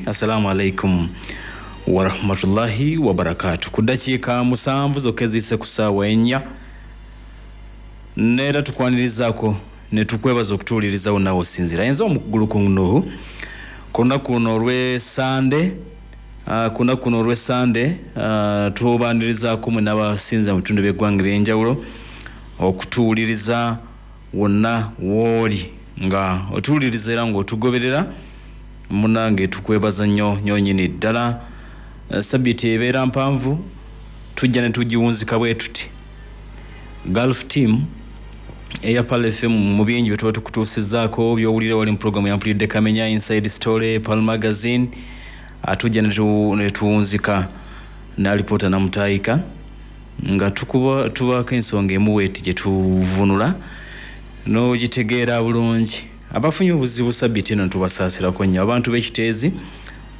Assalamu alaikum warahmatullahi wabarakatuh. Ku ddakiika 7 zokka eziyise ku ssaawa 4, neera tukwanirizaako ne tukwebaza okutuwuliriza wonna w'osinziira. Ayinza omukugulu ku Nuhu ku lunaku luno olw'Essande, ku lunaku luno olw'Essande, tubanirizaako mwenna abasinza mu bitundu by'eggwanga eby'enjawulo okutuwuliriza wonna w'oli nga otuwuliriza era ng'otugoberera. Munnange tukwebaza nnyo nnyo nnyini ddala. Sabbiiti ebeera mpanvu, tujja ne tugiwunzika bwe tuti. Gulf Team eya Pearl FM mu bingi bye tuba tukutuusizzaako by'owulira wali mu programu ya Mpulidde Kamenya, Inside Story, Pearl Magazine, tujja ne tuwunzika n'alipoota Namutaayika nga tubaako ensonga emu bweti gye tuvunula n'ogitegeera bulungi. Abafunye obuzibu sabbiiti eno tubasaasirako nnyo. Abantu b'Ekiteezi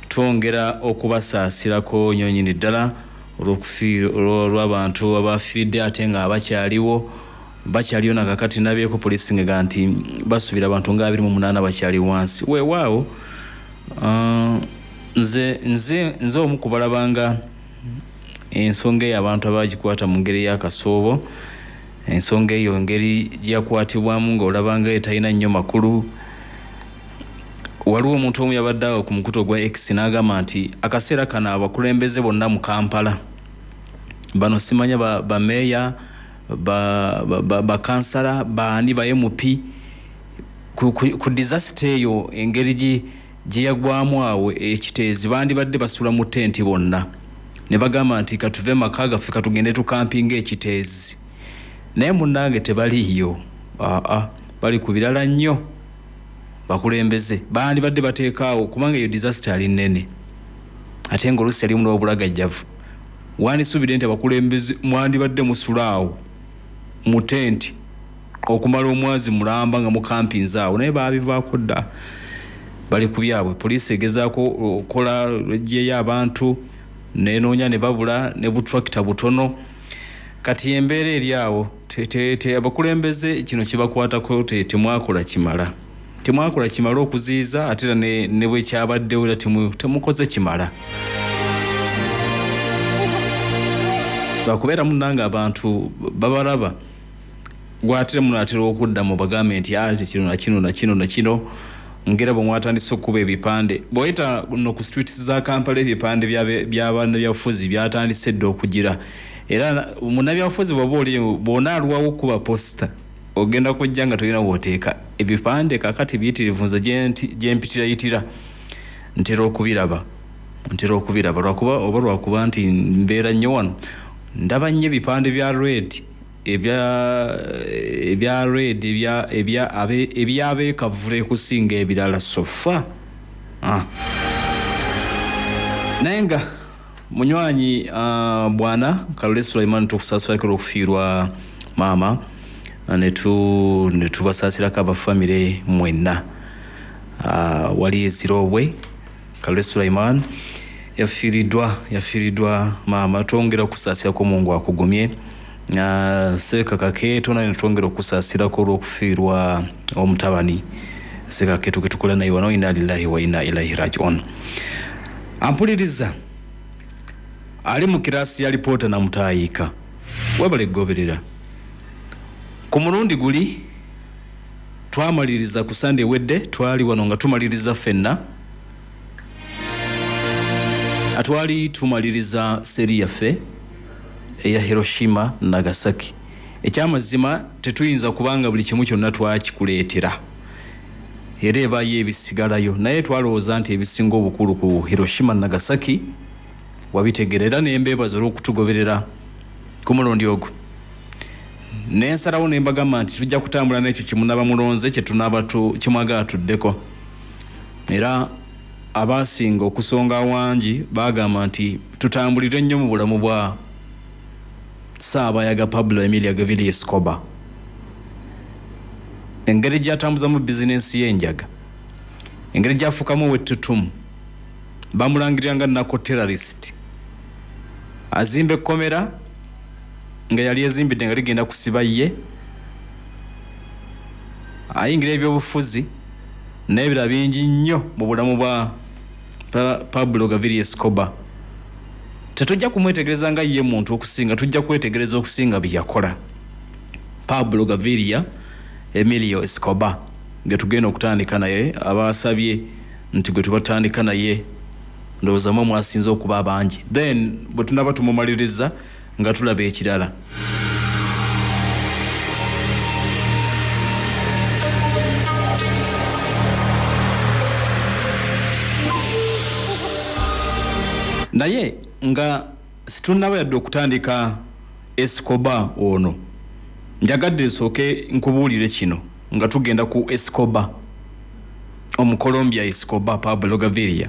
twongera okubasaasirako nnyo nnyini ddala olw'abantu abafiiridde ate nga abakyaliwo bakyaliyo nakakati. Nabyeko poliisi ng'egamba nti basuubira abantu nga 28 bakyali wansi. Weewaawo, nze omu ku balabanga ensonga eyo abantu abagikwata mu ngeri y'akasoobo, ensonga eyo engeri gyakwatibwamu ng'olabanga etalina nnyo makulu. Waliwo omuntu omu yabadde awo ku mukutu ogwa X n'agamba nti akaseera kano abakulembeze bonna mu Kampala bano simanya bameeya, bakansala, baani, ba MP, ku disaster eyo engeri gye yagwamu awo Ekiteezi bandibadde basula mu tenti bonna ne bagamba nti katuve maka gaffe katugende tukampinga Ekiteezi. Naye munnange tebaliiyo, aa bali ku birala nnyo. Bakulembeze bandibadde bateekaawo kubanga eyo disaster ali nnene ate ng'oluusi yalimu n'obulagajjavu. Wandisuubidde nti abakulembeze mwandibadde musula awo mu tenti okumala omwezi mulamba nga mukampinze awo, naye baabivaako dda, bali ku byabwe. Poliisi egezaako okukola eggyeyo abantu nenoonya ne babula ne butrakita butono. Kati embeera eri awo, abakulembeze kino kibakwatako, temwakola kimala, temwakola kimala okuziyiza, ate era ne bwe kyabaddewo era temukoze kimala. Lwakubeera munnange abantu babalaba, gw'ate munaatera okudda mu bagambe nti kino na kino na kino na kino, ngera bwe mwatandise okukuba ebipande. Bw'oyita no ku streets za Kampala ebipande by'abannabyabufuzi byatandise dda okugira, era munnabyabufuzi bw'oba oli bw'onaalwawo okukuba poster ogenda kujja nga tolina w'oteeka ebipande. Kaakati biyitirivu, nze gye mpitirayitira ntera okubiraba, ntera okubiraba lwakuba oba lwakuba nti mbeera nnyo wano, ndaba nnyo ebipande bya red, ebya red, eby'abeekavule kusinga ebirala sofa. Naye nga munywanyi, bwana Kalole Sulaiman, tukusaasirako olw'okufiirwa maama, ne tubasaasirako abafamire mwenna. Wali Eziroobwe, Kalole Sulaiman yafiiriddwa maama. Twongera okusaasirako, Mungu akugumye. Seeka Kakeeto naye netwongera okusaasirako olw'okufiirwa omutabani Seeka Kakeeto getukola naye wano. Inna lillahi wa inna ilaihi rajiun. Ampuliriza ali mu kiraasi ya lipoota Namutaayiika, webale kugoberera. Ku mulundi guli twamaliriza ku Sande ewedde, twali wano nga tumaliriza ffenna, twali tumaliriza series yaffe eya Hiroshima Nagasaki. Ekyamazima tetuyinza kubanga buli kimu kyonna twakikuleetera, era ebaayo ebisigalayo, naye twalowooza nti ebisinga obukulu ku Hiroshima Nagasaki wabitegeera, era nembeebaza olw'okutugoberera ku mulundi ogwo. Nensalawo ne mbagamba nti tujja kutambula n'ekyo kyemunaba mulonze, kyetunaba kimwagala tuddeko. Era abasinga okusonga awangi bagamba nti tutambulire nnyo mu bulamu bwa Ssaabayaga Pablo Emilio Gaviria Escobar, engeri gy'atambuzamu bizinensi y'enjaga, engeri gy'afuukamu ow'ettutumu, bamulangirira nga narco terrorist, azimba ekkomera nga yali ezimbidde nga ligenda kusiba ye, ayingira ebyobufuzi n'ebirala bingi nnyo mu bulamu bwa Pablo Gaviria Escobar tetujja kumwetegereza nga ye muntu okusinga, tujja kwetegereza okusinga bye yakola. Pablo Gaviria Emilio Escobar ge tugenda okutandika naye, abasabye nti gwe tubatandika naye ndowooza mwe mwasinze okuba abangi, then bwe tunaba tumumaliriza nga tulaba ekirala. Naye nga situnaba yadde okutandika Escobar ono, njagadde nsooke nkubuulire kino nga tugenda ku Escobar, Omukolombia Escobar Pablo Gaviria.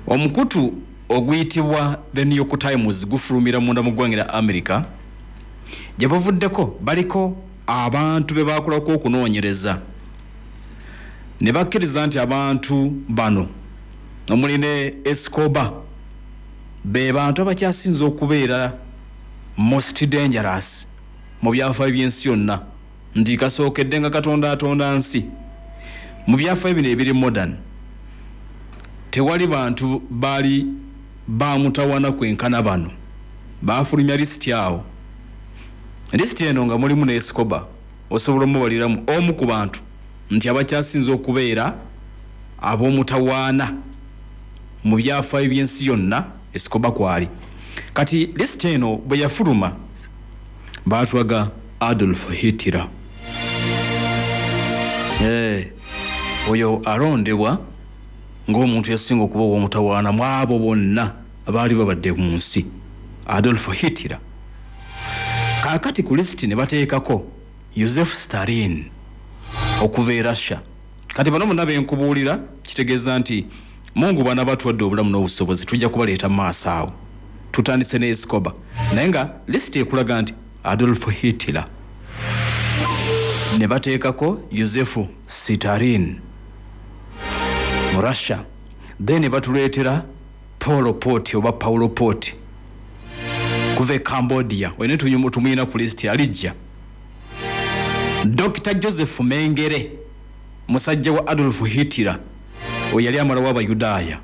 Omukutu oguyitibwa The New York Times gufulumira munda mu ggwanga lya America, gye buvuddeko baliko abantu be bakolako okunoonyereza ne bakkiriza nti abantu bano omuli ne Escobar be bantu abakyasinze okubeera most dangerous mu byafaayo by'ensi yonna, nti kasookedde nga Katonda atonda nsi mu byafaayo bino ebiri modern tewali bantu baali bamutawana kwenkana bano. Bafulumya lisiti awo, lisiti eno nga mulimu ne Escobar, osobola omubaliramu omu ku bantu nti abakyasinze okubeera ab'omutawaana mu byafaayo by'ensi yonna Escobar kwali. Kati lisiti eno bwe yafuluma baatwaga Adolf Hitler. Oyo alondebwa ng'omuntu yasinga okuba ow'omutawaana mu abo bonna abaali babadde mu nsi, Adolf Hitler. Kaakati ku lisiti ne bateekako Joseph Stalin okuva e Russia. Kati bano bonna benkubuulira kitegeeza nti Mungu bwana batwadde obulamu n'obusobozi tujja kubaleeta mu maaso awo. Tutandise ne Escobar, naye nga lisiti ekulaga nti Adolf Hitler, ne bateekako Joseph Stalin mu Russia, then batuleetera Pol Pot oba Paulo Pot kuva e Cambodia, wene tumuyina ku lisiti alijja. Dr Joseph Mengele, musajja wa Adolf Hitler oyo yali amalawo Abayudaaya.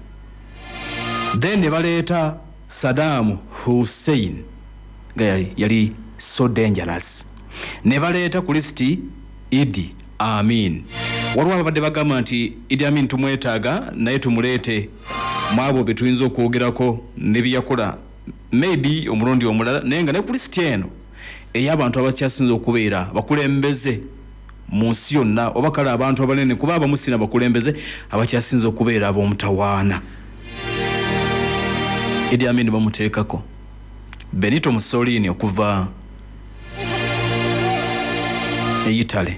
Then ne baleeta Saddam Hussein nga yali so dangerous. Ne baleeta ku lisiti Idi Amin. Waliwo ababadde bagamba nti Idi Amin tumwetaaga naye tumuleete mu abo be tuyinza okwogerako ne bye yakola maybe omulundi omulala, naye nga ne ku lisiti eno ey'abantu abakyasinze okubeera bakulembeze mu nsi yonna, oba kale abantu abanene kuba abamu si n'abakulembeze abakyasinze okubeera ab'omutawaana, Idi Amin bamuteekako. Benito Mussolini okuva e Italy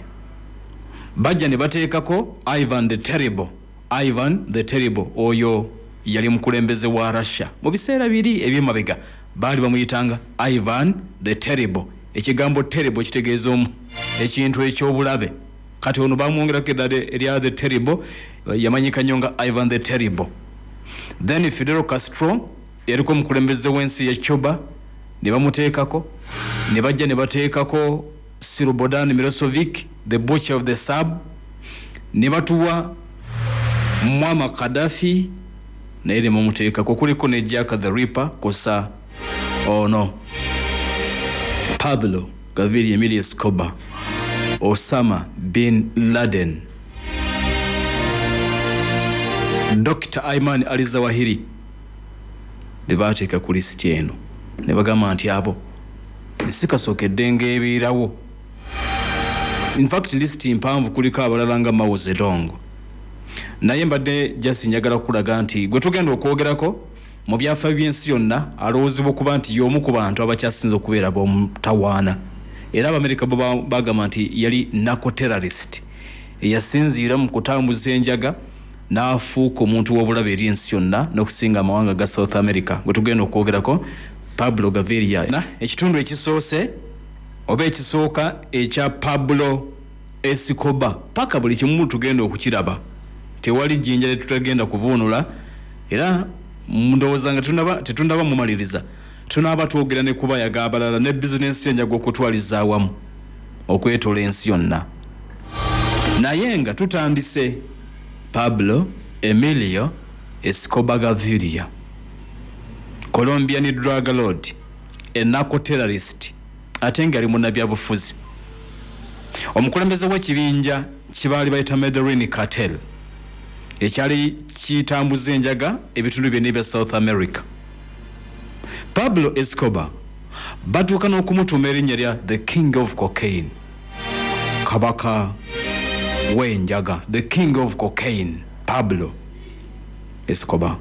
bajja ne bateekako Ivan the Terrible. Ivan the Terrible oyo yali mukulembeze wa Russia mu biseera biri eby'emabega, baali bamuyitanga Ivan the Terrible. Ekigambo terrible kitegeeza ekintu eky'obulabe. Kati ono bamwongerako eddala erya the Terrible, yamanyika nnyo nga Ivan the Terrible. Then Fidel Castro yaliko omukulembeze w'ensi ya Cuba ne bamuteekako. Ne bajja ne bateekako Slobodan Milosevic, the butcher of the Serb. Ne batuwa Muammar Gaddafi naye ne bamuteekako, kuliko ne Jack the Ripper kosa ono Pablo Gaviria Emilio Escobar, Osama bin Laden, Dr Ayman al-Zawahiri be baateeka ku lisiti eno ne bagamba nti abo ensi kasookedde ng'ebeerawo. In fact lisiti mpanvu, kuliko abalala nga Mao Zedong. Naye mbadde just njagala kukulaga nti gwe tugenda okwogerako mu byafaayo by'ensi yonna alowoozebwa okuba nti y'omu ku bantu abakyasinze okubeera b'omutawaana, era Abamerika bo bagamba nti yali narco-terrorist eyasinziira mu kutambuza enjaga n'afuuka omuntu w'obulabe eri ensi yonna n'okusinga amawanga ga South America. Gwe tugenda okwogerako Pablo Gaviria. Ekitundu ekisoose oba ekisooka ekya Pablo Escobar paka buli kimu tugenda okukiraba, tewali jjinja lye tutagenda kuvuunula, era ndowooza nga tetunaba mumaliriza tunaaba twogera ne kubayaga abalala ne bizinensi enjaga okutwaliza awamu okwetola ensi yonna. Naye nga tutandise Pablo Emilio Escobar Gaviria, Colombian drug lord, a narco-terrorist, ate nga ali munnabyabufuzi, omukulembeze w'ekibinja kibaali bayita Medellin Cartel ekyali kitambuza enjaga ebitundu byonna ebya South America. Pablo Escobar batuuka n'okumutuuma erinnya lya the King of Cocaine, kabaka w'enjaga, the King of Cocaine. Pablo Escobar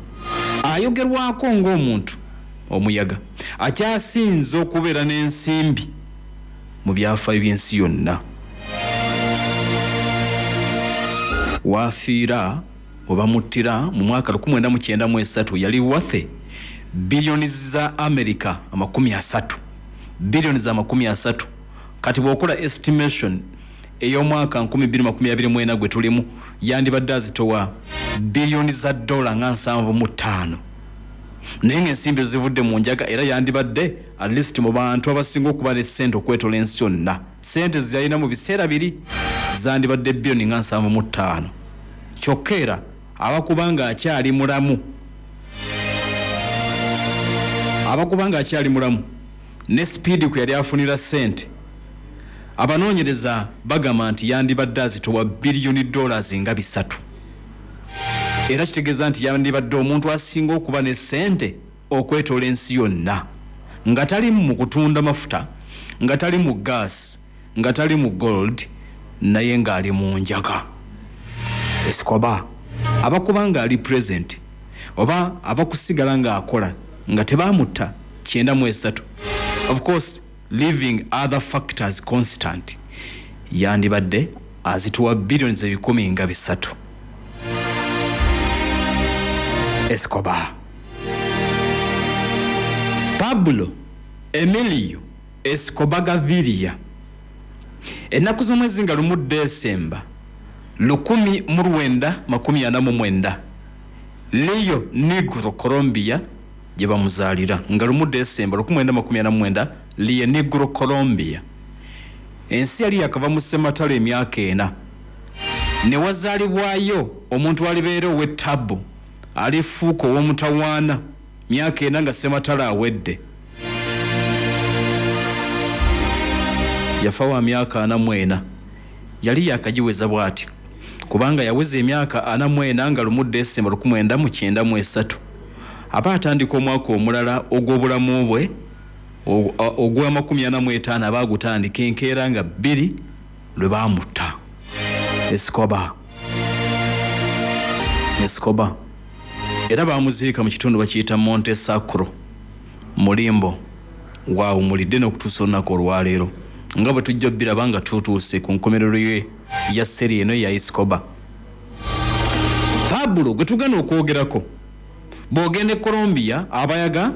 ayogerwako ng'omuntu omuyaga akyasinze okubeera n'ensimbi mu byafaayo by'ensi yonna. Wafiira webamuttira mu mwaka 1993 yali worth biliyoni za America 30, biliyoni za 30. Kati bw'okola estimation ey'omwaka 2024 gwe tulimu, yandibadde azitowa biliyoni za dola nga 75, naye ng'ensimbi zivudde mu njaga. Era yandibadde at least mu bantu abasinga okuba ne ssente okwetola ensi yonna. Ssente zeyalina mu biseera biri zandibadde biliyoni nga 75. Kyokka era abakuba ng'akyali mulamu, abakuba ng'akyali mulamu ne sipiidi kwe yali afunira ssente, abanoonyereza bagamba nti yandibadde azitowa biliyoni dollars nga 3. Era kitegeeza nti yandibadde omuntu asinga okuba ne ssente okwetoola ensi yonna, nga tali mu kutunda mafuta, nga tali mu gas, nga tali mu gold, naye ng'ali mu njaga. Escobar abakuba ng'ali present oba abakusigala ng'akola nga tebamutta 93, of course leaving other factors constant, yandibadde azituwa billions 300. Escobar, Pablo Emilio Escobar Gaviria, ennaku z'omwezi nga 1 Desemba 1949, Rio Negro, Colombia gye bamuzaalira, nga 1 Desemba 1949, Rio Negro, Colombia. Ensi yali yakava mu ssematalo emyaka 4, ne wazaalibwayo omuntu alibeera ow'ettabbu alifuuka ow'omutawaana myaka 4 nga ssematalo awedde. Yafa wa myaka 44, yali yakagiweza bw'ati kubanga yaweza emyaka 44 nga 1 Desemba 1993. Aba atandika omwaka omulala ogw'obulamu bwe ogwa 45, aba agutandika enkeera nga 2 lwe baamutta. Escobar, Escobar era bamuziika mu kitundu bakiyita Monte Sacro mulimbo waawumulidde n'okutuusa olunaku olwaleero, nga bwe tujja obbiraba nga tutuuse ku nkomerero ye ya seri eno ya Escobar. Pablo gwe tugenda okwogerako, bw'ogenda e Colombia abayaga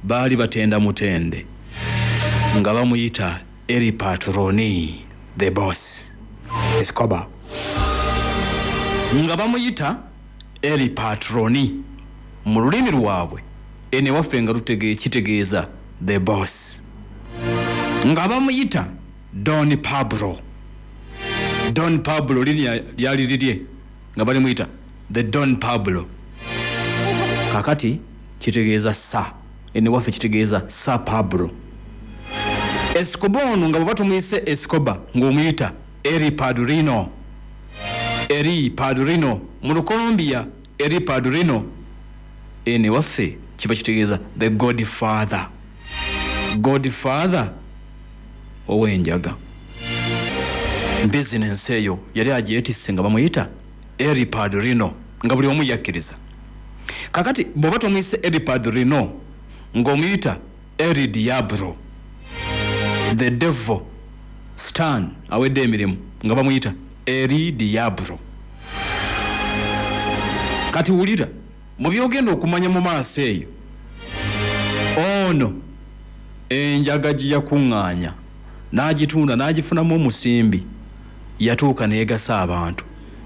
baali batenda mutende nga bamuyita El Patroni, the boss. Escobar nga bamuyita El Patroni mu lulimi lwabwe ene waffe nga kitegeeza the boss, nga bamuyita Don Pablo. Don Pablo linnya lyali lirye nga balimuyita the Don Pablo. Kakati kitegeeza sa ene waffe kitegeeza sa Pablo. Escobar ono nga bw'oba tumuyise Escobar ng'omuyita El Padrino, El Padrino mu Colombia, El Padrino ene waffe kiba kitegeeza the Godfather, Godfather ow'enjaga. Bizinensi eyo yali agyetisse nga bamuyita El Padrino, nga buli omu yakkiriza. Kakati bw'oba tomuyise El Padrino ng'omuyita El Diablo, the devil, Stan awedde emirimu, nga bamuyita El Diablo. Kati wulira mu by'ogenda okumanya mu maaso eyo, ono enjaga gye yakuŋŋaanya n'agitunda n'agifunamu omusimbi, yatuuka neegasa abantu.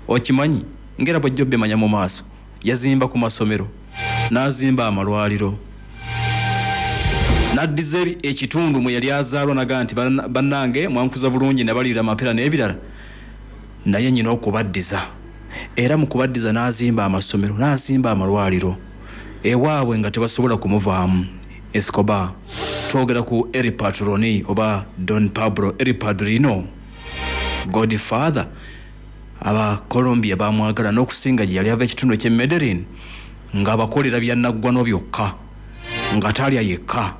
Okimanyi ngera bw'ojja obbimanya mu maaso, yazimba ku masomero, n'azimba amalwaliro, n'addiza ekitundu mwe yali azaalwa, naga nti bannange mwankuza bulungi nabaliira amapera n'ebirala, naye nnyina okubaddiza. Era mu kubaddiza n'azimba amasomero, n'azimba amalwaliro ewaabwe nga tebasobola kumuvaamu. Escobar, twogera ku El Patroni oba Don Pablo El Padrino, Godfather. Aba Colombia bamwagala n'okusinga gye yali ava ekitundu eky'e Medellin, ng'abakolera bya naggwano byokka, nga talya yekka.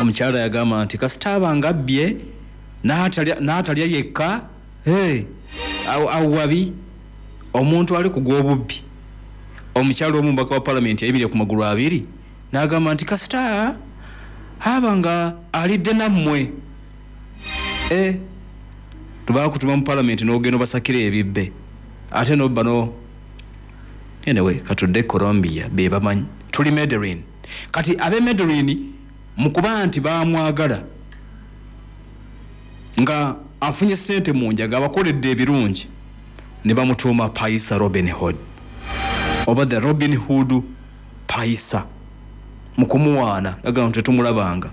Omukyala yagamba nti kasita aba nga abbye n'atalya yekka, hey, awo wabi omuntu ali kugwa obubbi. Omukyala omubaka wa palamenti yayimirira ku magulu abiri n'agamba nti kasita aba nga alidde nammwe, tubakutuma mu palamenti n'ogenda obasakira ebibbe ate n'obba no. Anyway, katudde Colombia be bamanyi tuli Medellin. Kati ab'e Medellin mu kuba nti baamwagala nga afunye ssente mu njaga, abakoledde ebirungi, ne bamutuuma Paisa Robin Hood oba the Robin Hood Paisa. Mu kumuwaana agamba nti tetumulabanga.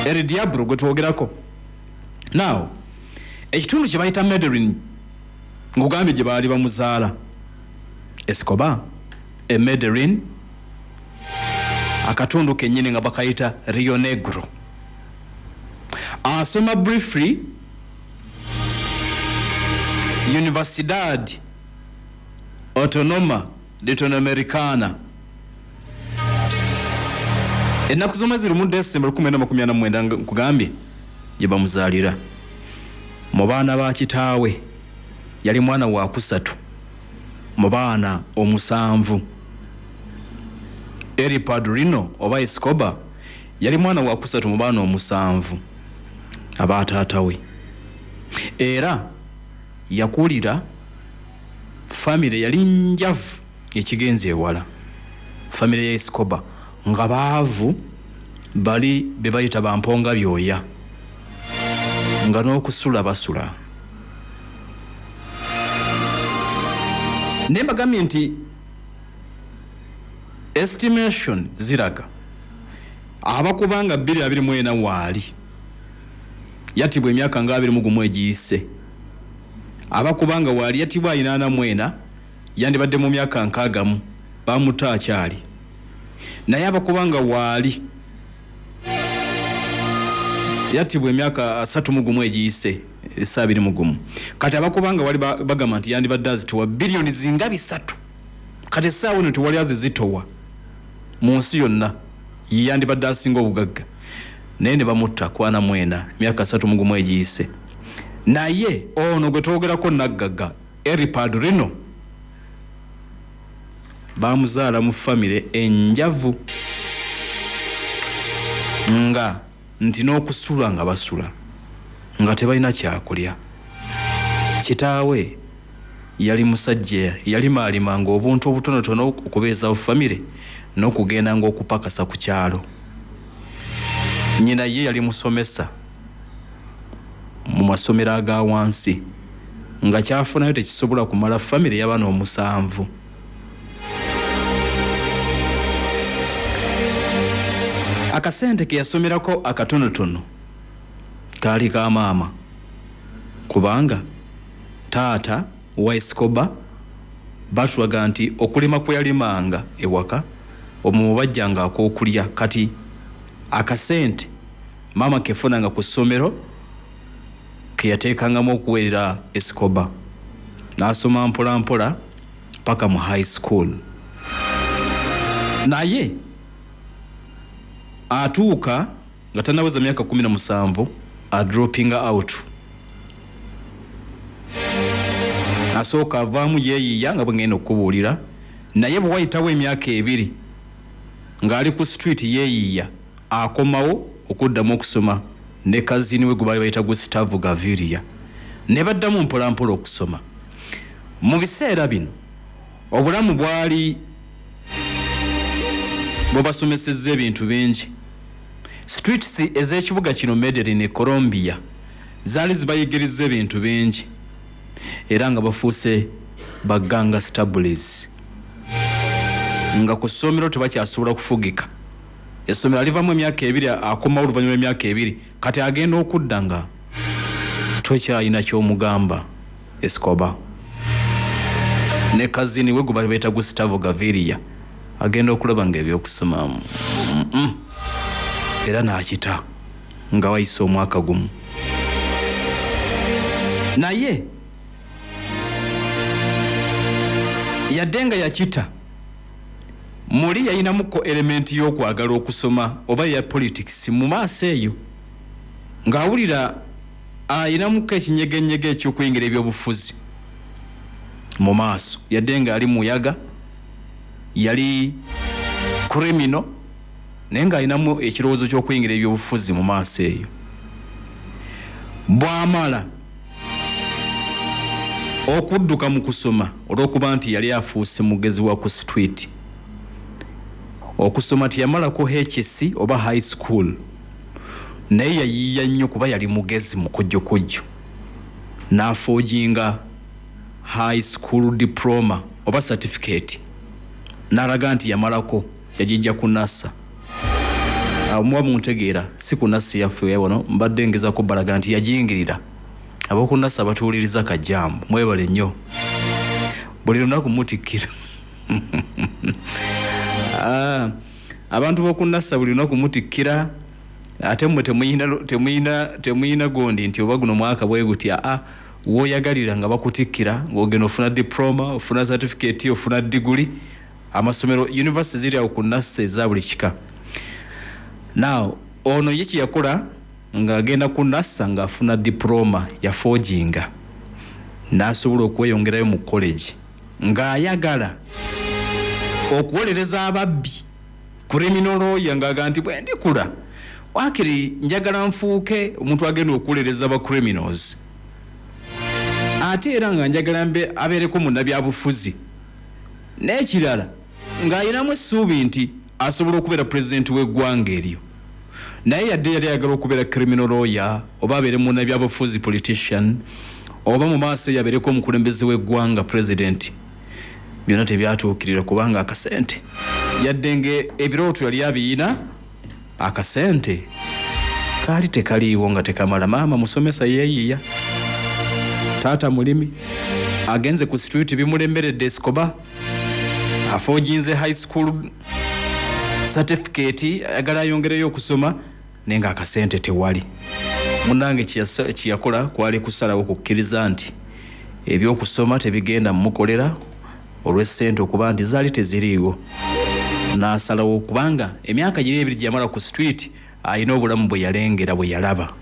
El Diablo gwe twogerako. Now, ekitundu kye bayita Medellin, ngugambye gye baali bamuzaala Escobar, e Medellin, akatundu kennyini nga bakayita Rio Negro. Asoma briefly Universidad Autonoma Latinoamericana. Ennaku z'omwezi 1 Desemba 1949, nkugambye gye bamuzaalira. Mu baana ba kitaawe yali mwana wa kusatu mu baana 7. El Padrino oba Escobar yali mwana wa kusatu mu baana 7 aba taata we. Era yakulira famire yali njavu ekigenze ewala. Famire ya Escobar nga baavu, bali be bayita bamponga byoya, nga n'okusula basula. Naye mbagambye nti estimation ziraga abakubanga 2024 waali yatibwa emyaka nga 21 egiyise, abakubanga waali yatibwa 84, yandibadde mu myaka 60, bamuta akyali. Naye abakubanga waali yatibwa emyaka 31 egiyise, 21. Kati abakubanga wali bagamba nti yandibadde azitowa biliyoni zinga 3. Kati essaawa eno tewali azizitowa mu nsi yonna, yandibadde asinga obugagga. Naye ne bamutta ku 44, emyaka 31 egiyise. Naye ono gwe twogerako naggagga El Padrino bamuzaala mu famire enjavu, nga nti n'okusula nga basula nga tebalina kyakulya. Kitaawe yali musajja yalimaalimanga obuntu obutonotono okubeezawo famire n'okugenda ng'okupakasa ku kyalo. Nnyina ye yali musomesa mu masomero aga wansi, nga kyafunayo tekisobola kumala famire y'abaana 7. Akasente ke yasomerako akatonotono kaali ka maama, kubanga taata wa Escobar batulaga nti okulima kwe yalimanga ewaka omwo bajjanga ak'okulya. Kati akasente maama kefunanga ku ssomero ke yateekangamu okuweerera Escobar, n'asoma mpola mpola paka mu high school. Naye atuuka nga tannaweza myaka 17, adroppinga out. Asooka avaamu yeeyiiya nga bwe ngenda okukubuulira, naye bwe wayitawo emyaka 2 ng'ali ku street yeeyiiya, akomawo okuddamu okusoma ne kazini we gwe baali bayita Gustavo Gaviria, ne baddamu mpola mpola okusoma. Mu biseera bino obulamu bwali bubasomesezza ebintu bingi. Streets ez'ekibuga kino Medellin e Colombia zaali zibayigiriza ebintu bingi, era nga bafuuse baganga stables, nga ku ssomero tebakyasobola kufugika. Essomero alivamu emyaka 2, akomawo oluvannyuma lw'emyaka 2. Kati agenda okudda nga tokyalina ky'omugamba. Escobar ne kazini we gwe bali bayita Gustavo Gaviria agenda okulaba nga ebyokusoma era n'akita nga wayise omwaka gumu. Naye yadde nga yakita, muli yayinamuko elementi y'okwagala okusoma oba ya politics mu maaso eyo, ng'awulira ayinamuko ekinyegenyege eky'okuyingira ebyobufuzi mu maaso. Yadde nga yali muyaga, yali criminal, naye ng'alinamu ekirowoozo ky'okuyingira ebyobufuzi mu maaso eyo. Bw'amala okudduka mu kusoma, olw'okuba nti yali afuuse mugezi wa ku street, okusoma teyamalako HSC oba high school, naye yayiiya nnyo kuba yali mugezi mukujjukujju, n'afoojinga high school diploma oba certificate, n'alaga nti yamalako, yagijja ku NASA. Muba muntegeera, si ku NASA yaffe wano, mbadde ngezaako balaga nti yagiyingirira. Ab'oku NASA batuwuliriza kajambo, mwebale nnyo, buli lunaku mutikkira. Abantu b'oku NASA buli lunaku mutikkira, ate mmwe temuyina gondi nti oba guno mwaka bwe guti. W'oyagalira nga bakutikkira, ng'ogenda ofuna diploma, ofuna certificate, ofuna diguli. Amasomero, university ziri awo ku NASA eza buli kika. Now ono ye kye yakola ng'agenda ku NASA ng'afuna diploma ya forginga, n'asobola okweyongerayo mu college ng'ayagala okuwolereza ababbi, criminal lawyer, ng'agamba nti bwe ndikula waakiri njagala nfuuke omuntu agenda okuwolereza ba criminals, ate era nga njagala mbe abeereko munnabyabufuzi. N'ekirala ng'ayinamu essuubi nti asobola okubeera pulezidenti w'eggwanga eryo. Naye yadde yali ayagala okubeera criminal lawyer oba abeere munnabyabufuzi politician, oba mu maaso eyo abeereko omukulembeze w'eggwanga president, byonna tebyatuukirira kubanga akasente, yadde nga ebirooto yali abiyina, akasente kaali tekaliiwo nga tekamala. Maama musomesa yeeyiiya, taata mulimi, agenze ku street bimulemberedde. Escobar afoojinze high school certificate, ayagala ayongereyo okusoma, naye nga akasente tewali. Munnange kyeyakola kwali kusalawo kukkiriza nti ebyokusoma tebigenda mumukolera olw'essente okuba nti zaali teziriiwo. N'asalawo kubanga emyaka giri 2 gyamala ku street alina obulamu bwe yalengera, bwe yalaba,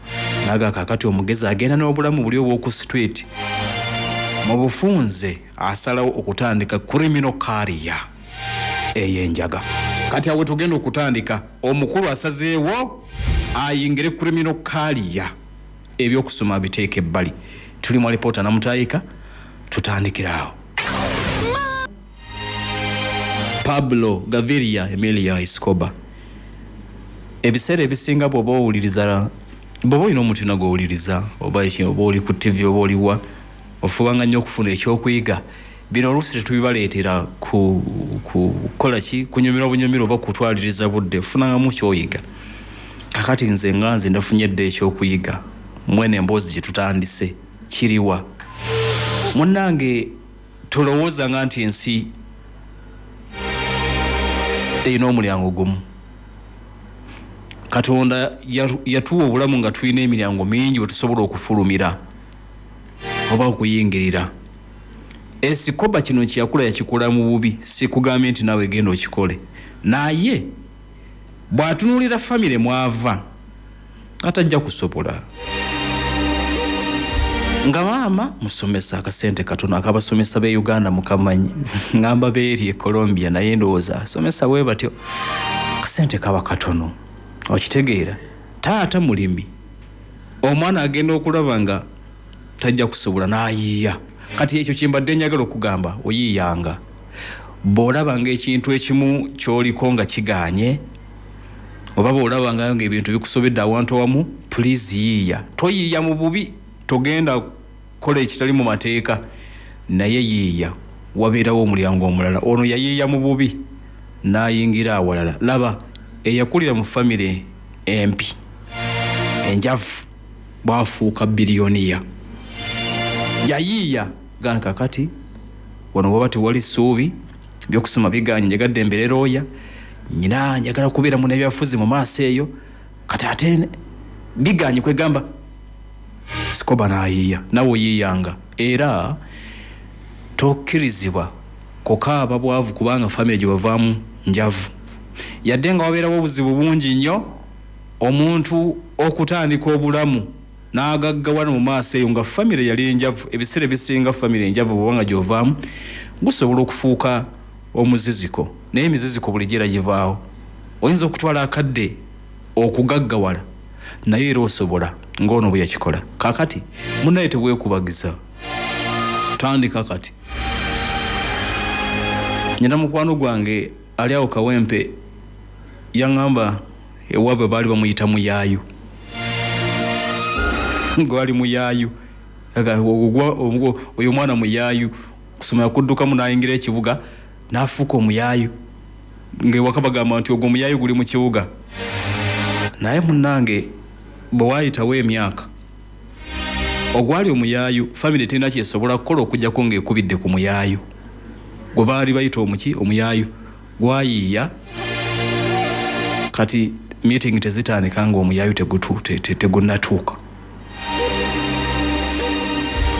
naga kaakati omugezi agenda n'obulamu buli obw'oku street. Mu bufunze asalawo okutandika criminal career ey'enjaga. Kati awo tugenda okutandika, omukulu asazeewo ayingire criminal career, ebyokusoma biteeke ebbali. Tuli mu alipoota namutayika, tutandikira awo. Pablo Gaviria Emilio Escobar, ebiseera ebisinga bw'oba owuliriza, bw'oba olina omutima gw'owuliriza, oba oba oli ku TV oba oliwa, ofubanga nnyo okufuna ekyokuyiga. Bino oluusi tetubibaleetera kukola ki, kunyumirwa bunyumirwa oba kutwaliriza budde, ofunangamu kyoyiga. Kakati nze nga nze ndafunye dda ekyokuyiga mwene emboozi gye tutandise kiriwa. Munnange, tolowoozanga nti ensi erina omulyango gumu. Katonda yatuwa obulamu nga tulina emiryango mingi we tusobola okufulumira oba okuyingirira. Escobar kino kyeyakula yakikola mu bubi, sikugambye nti naawe genda okikole, naye bw'atunuulira famire mwava atajja kusobola. Nga maama musomesa, akasente katono akabasomesa b'e Uganda mukamanyi, ngamba beeri e Colombia, naye ndowooza asomesa bwe batyo, akasente kaba katono, okitegeera. Taata mulimi, omwana agenda okulaba nga tajja kusobola n'ayiiya. Kati ekyo kyembadde njagala okugamba, oyiiyanga bw'olaba nga ekintu ekimu ky'oliko nga kigaanye, oba bw'olaba nga ebintu bikusobedde awantu awamu, please yiiya. Toyiiya mu bubi, togenda kukola ekitali mu mateeka, naye yiiya, wabeerawo omulyango omulala. Ono yayiiya mu bubi n'ayingira awalala. Laba Eyakulira mu famire empi enjavu bwafuuka biliyoniya. Yayiiya gana kakati wano waba tewali ssuubi, byokusoma biganye, njagadde embeera oya nyina, njagala kubeera mu n'ebyafuzi mu maaso eyo, kati ate biganye kwegamba Escobar n'ayiiya. Nawe oyiiyanga era tokkirizibwa kukaaba bwavu kubanga famire gye wavaamu njavu. Yadde nga wabeerawo obuzibu bungi nnyo omuntu okutandika obulamu n'agaggawala mu maaso eyo nga famire yali enjavu. Ebiseera ebisinga famire enjavu bw'obanga gy'ovaamu gusobola okufuuka omuziziko, naye emiziziko bulijjo era givaawo. Oyinza okutwala akadde okugaggawala naye era osobola ng'ono bwe yakikola. Kaakati munnaye teweekubagiza, tandika kati. Nyina mukwano gwange ali awo Kawempe yaŋŋamba ewaabwe baali bamuyita muyaayu, gwali muyaayu, oyo omwana muyaayu, kusoma yakuddukamu n'ayingira ekibuga n'afuuka omuyaayu, ng'ewaka bagamba nti ogwo omuyaayu guli mu kibuga. Naye munnange bwe waayitawo emyaka ogwali omuyaayu famire terina kyesobola kukola okuggyako ng'ekubidde ku muyaayu gwe baali bayita omuki omuyaayu gwayiiya. Kati meeting tezitandika ng'omuyaayu tegunnatuuka.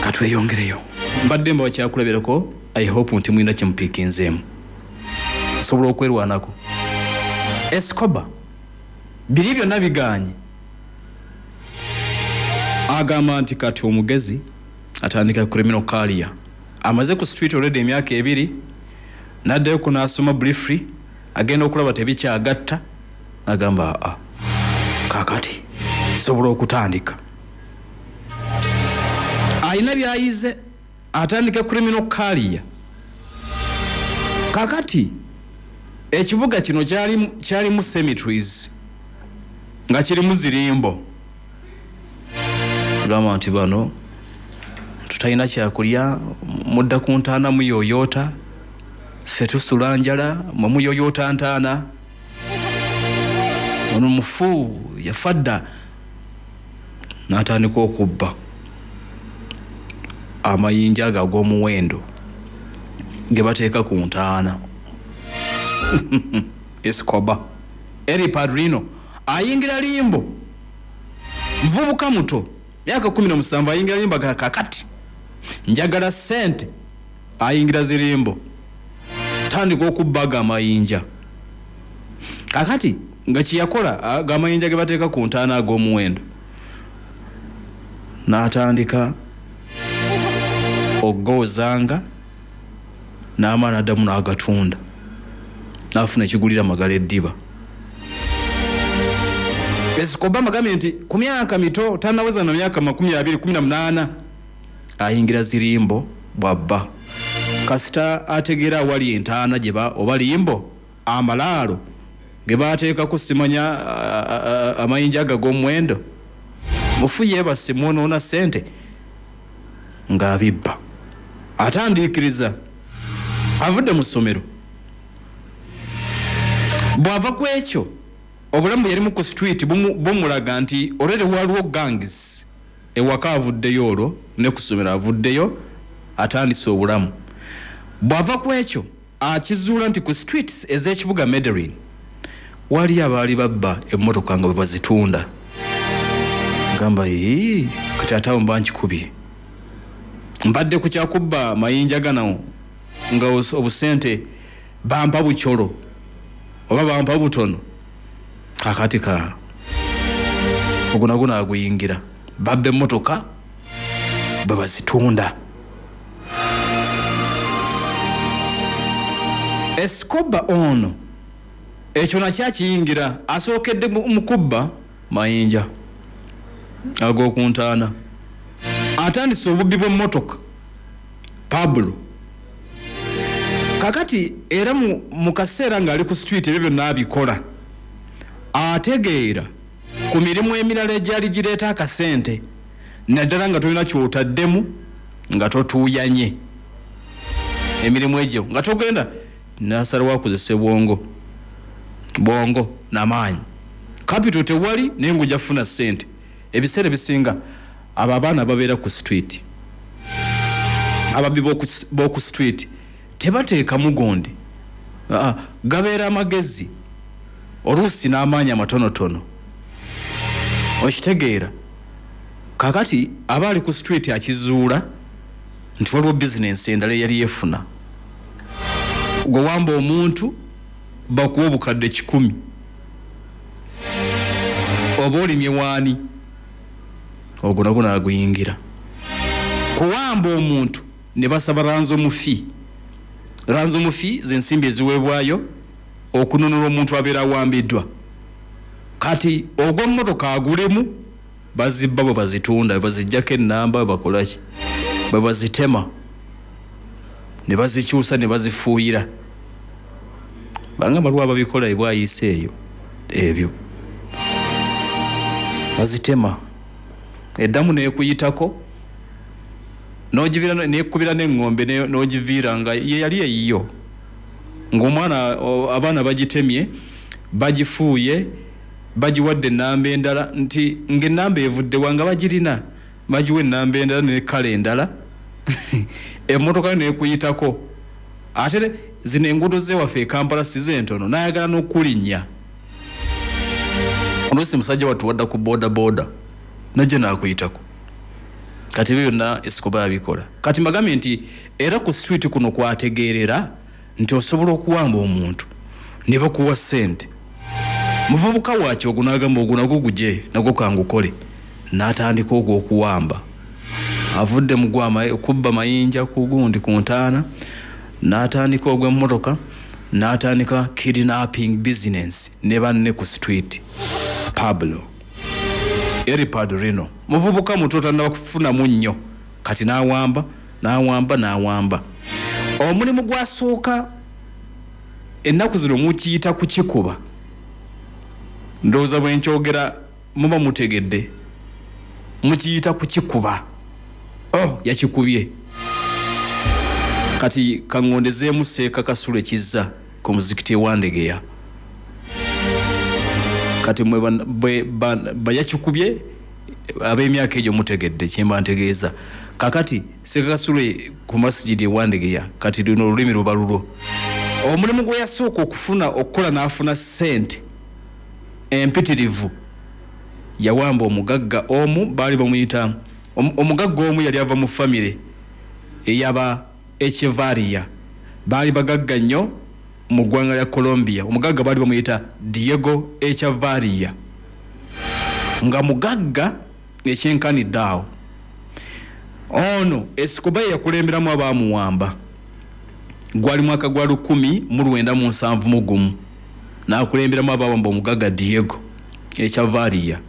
Katweyongereyo, mbadde mba bakyakulabirako. I hope nti mulina kyemupiikinzeemu osobola okwerwanako. Escobar biri byonna biganye, agamba nti kati omugezi atandika criminal career. Amaze ku street already emyaka 2, n'addayo ku n'asoma briefly, agenda okulaba tebikyagatta, agamba aa kakati sobola okutandika. Ayina byayize, atandika criminal career. Kakati ekibuga kino kyalimu cemeteries nga kirimu zirimbo. Gamba nti bano tutalina kyakulya, mudda ku ntaana muyoyoota, ffe tusula njala, mwe muyoyoota ntaana, ono mufu yafa dda. N'atandika okubba amayinja ago ag'omuwendo ge bateeka ku ntaana. Escobar Eri Padrino ayingira limbo, muvubuka muto myaka 17, ayingira limbo kakati njagala ssente, ayingira zirimbo tandika okubbaga amayinja. Kakati nga kyeyakola amayinja ge bateeka ku ntaana ag'omuwendo, n'atandika ogoozanga n'amaana addamu n'agatunda, n'afuna ekigulira amagala eddiba. Escobar agambye nti ku myaka mito tannaweza na myaka 20, 18, ayingira zirimbo bw'abba. Kasita ategeera awali entaana gye oba limbo amalaalo ge bateekako simanya amayinja ago ag'omuwendo, mufu yeebase mwonoona ssente ng'abibba. Atandiikiriza avudde mu ssomero. Bw'ava ku ekyo obulamu bwe yalimu ku street bumulaga nti already waliwo gangs ewaka, avuddeyo olwo ne ku ssomero avuddeyo, atandise obulamu. Bw'ava ku ekyo akizuula nti ku streets ez'ekibuga Medellin wali abaali babba emmotoka nga bwe bazitunda. Gamba kati ate awo mba nkikubye, mbadde ku kyakubba mayinja gano nga obusente bampa bukyolo oba bampa butono, kakati ka ogwo nagwo naguyingira, babba emmotoka bwe bazitunda. Escobar ono ekyo nakyo akiyingira, asookedde mu kubba mayinja ag'oku ntaana, atandise obubbi bw'emmotoka Pablo. Kakati era mu kaseera ng'ali ku street ebyo byonna abikola, ategeera ku mirimu emirala egyali gireeta akasente, naddala nga tolina ky'otaddemu, nga totuuyanye emirimu egyo, nga togenda, n'asalawo akozesa bwongo. Bwongo n'amaanyi. Capital tewali, naye ng'ojja kufuna ssente. Ebiseera ebisinga abo abaana babeera ku street, ababbi b'oku street tebateekamu gondi, gabeera amagezi oluusi n'amaanyi amatonotono, okitegeera. Kakati aba ali ku street akizuula nti waliwo bizinensi endala eyali yefuna. Gwe wamba omuntu bakuwa obukadde 100, oba olimye waani, ogwo nagwo naguyingira. Kuwamba omuntu ne basaba ransom fee. Ransom fee z'ensimbi eziweebwayo okununula omuntu abeera awambiddwa. Kati ogw'emmotoka agulemu, bazibba bwe bazitunda, bwe baziggyako ennamba, bwe bakola ki, bwe bazitema ne bazikyusa ne bazifuuyira. Banga baliwo ababikola ebwayise eyo, ebyo bazitema eddamu neekuyitako n'ogiviira, neekubira n'eŋŋombe n'ogiviira nga ye yali eyiyo, ng'omwana abaana bagitemye, bagifuuye, bagiwadde ennamba endala, nti ng'ennamba evudde wa nga bagirina, bagiwa ennamba endala ne kala endala, emmotoka neekuyitako. Ate zino enguudo z'ewaffe e Kampala si z'entono, n'ayagala n'okulinnya. Oluusi musajja wattu wadda ku boda boda najja n'akuyitako. Kati ebyo byonna Escobar yabikola. Kati mbagambye nti era ku street kuno kwategeerera nti osobola okuwamba omuntu ne bakuwa ssente. Muvubuka waaki ogwo n'agamba ogwo nagwo guje, nagwo kangukole, n'atandika ogwo okuwamba. Avudde mu kubba mayinja ku gundi ku ntaana, n'atandika ogw'emmotoka, n'atandika kidnapping business ne banne ku street. Pablo El Padrino muvubuka muto tannaba kufunamu nnyo, kati n'awamba, n'awamba, n'awamba. Omulimu gwasooka ennaku zino mukiyita kukikuba. Ndowooza bwe nkyogera muba mutegedde, mukiyita kukikuba. Oh, yakikubye. Kati kaŋŋondezeemu Seeka Kasule Kizza ku muzikiti e Wandegeya. Kati mwe bayakikubye ab'emyaka egyo mutegedde kyemba ntegeeza. Kakati Seeka Kasule ku masijidi e Wandegeya, kati luno olulimi luba lulwo. Omulimu gwe yasooka okufuna okukola n'afuna ssente empitirivu, yawamba omugagga omu, baali bamuyita omugagga omu, yali ava mu famire eyaba Echevarria, baali bagagga nnyo mu ggwanga lya Colombia. Omugagga baali bamuyita Diego Echevarria, nga mugagga ekyenkanidde awo. Ono Escobar yakulemberamu abaamuwamba, gwali mwaka gwa 1971, n'akulemberamu abawamba omugagga Diego Echevarria.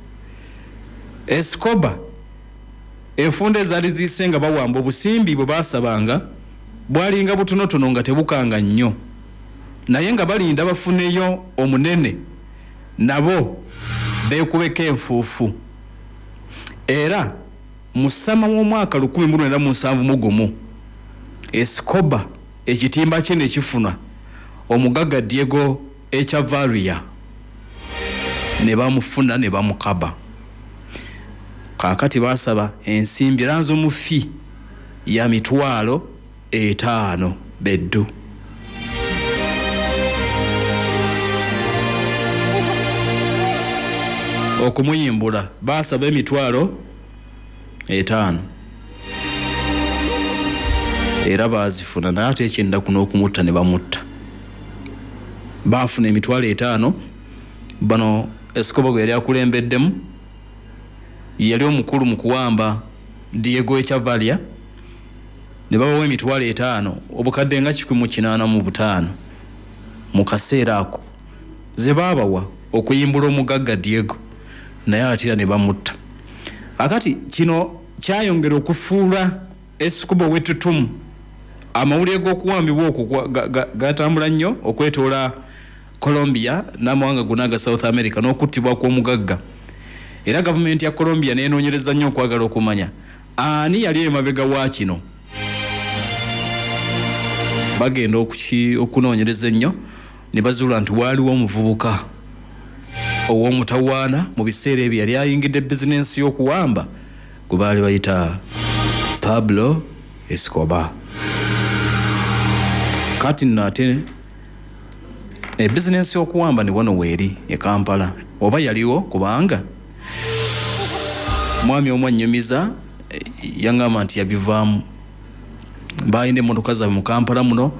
Escobar enfunda ezaali ziyise nga bawamba, obusimbi bwe baasabanga bwalinga butonotono nga tebukanga nnyo, naye nga balinda bafuneyo omunene nabo beekubeko enfuufu. Era mu ssama w'omwaka 1971 Escobar ekitimba kye ne kifuna omugagga Diego Echevarria, ne bamufuna ne bamukaba. Kaakati baasaba ensimbi ransom fee ya 500,000 beddu. Okumuyimbula baasaba 500,000, era baazifuna, naye ate ekyennaku n'okumutta ne bamutta. Baafuna 500,000. Bano Escobar gwe yali akulembeddemu yali omukulu mu kuwamba Diego Echevarria, ne babawa 500,000, obukadde nga 185 mu kaseera ako ze baabawa okuyimbula omugagga Diego, naye ate era ne bamutta. Akati kino kyayongera okufuula Escobar ow'ettutumu. Amawulire g'okuwambibwa okwo gatambula nnyo okwetoola Colombia n'amawanga gonna aga South America n'okuttibwa kw'omugagga. Era gavumenti ya Colombia n'enoonyereza nnyo okwagala okumanya ani yali emabega wa kino. Bagenda okunoonyereza ennyo Ne bazuula nti waaliwo omuvubuka ow'omutawaana mu biseera ebyo yali ayingidde bizinensi y'okuwamba gwe baali bayita Pablo Escobar. Kati nno ate ebizinensi y'okuwamba ne wano weeri e Kampala, oba yaliwo, kubanga mwami omu annyumiza yaŋŋamba nti yabivaamu. Balina emmotoka zaabwe mu Kampala muno,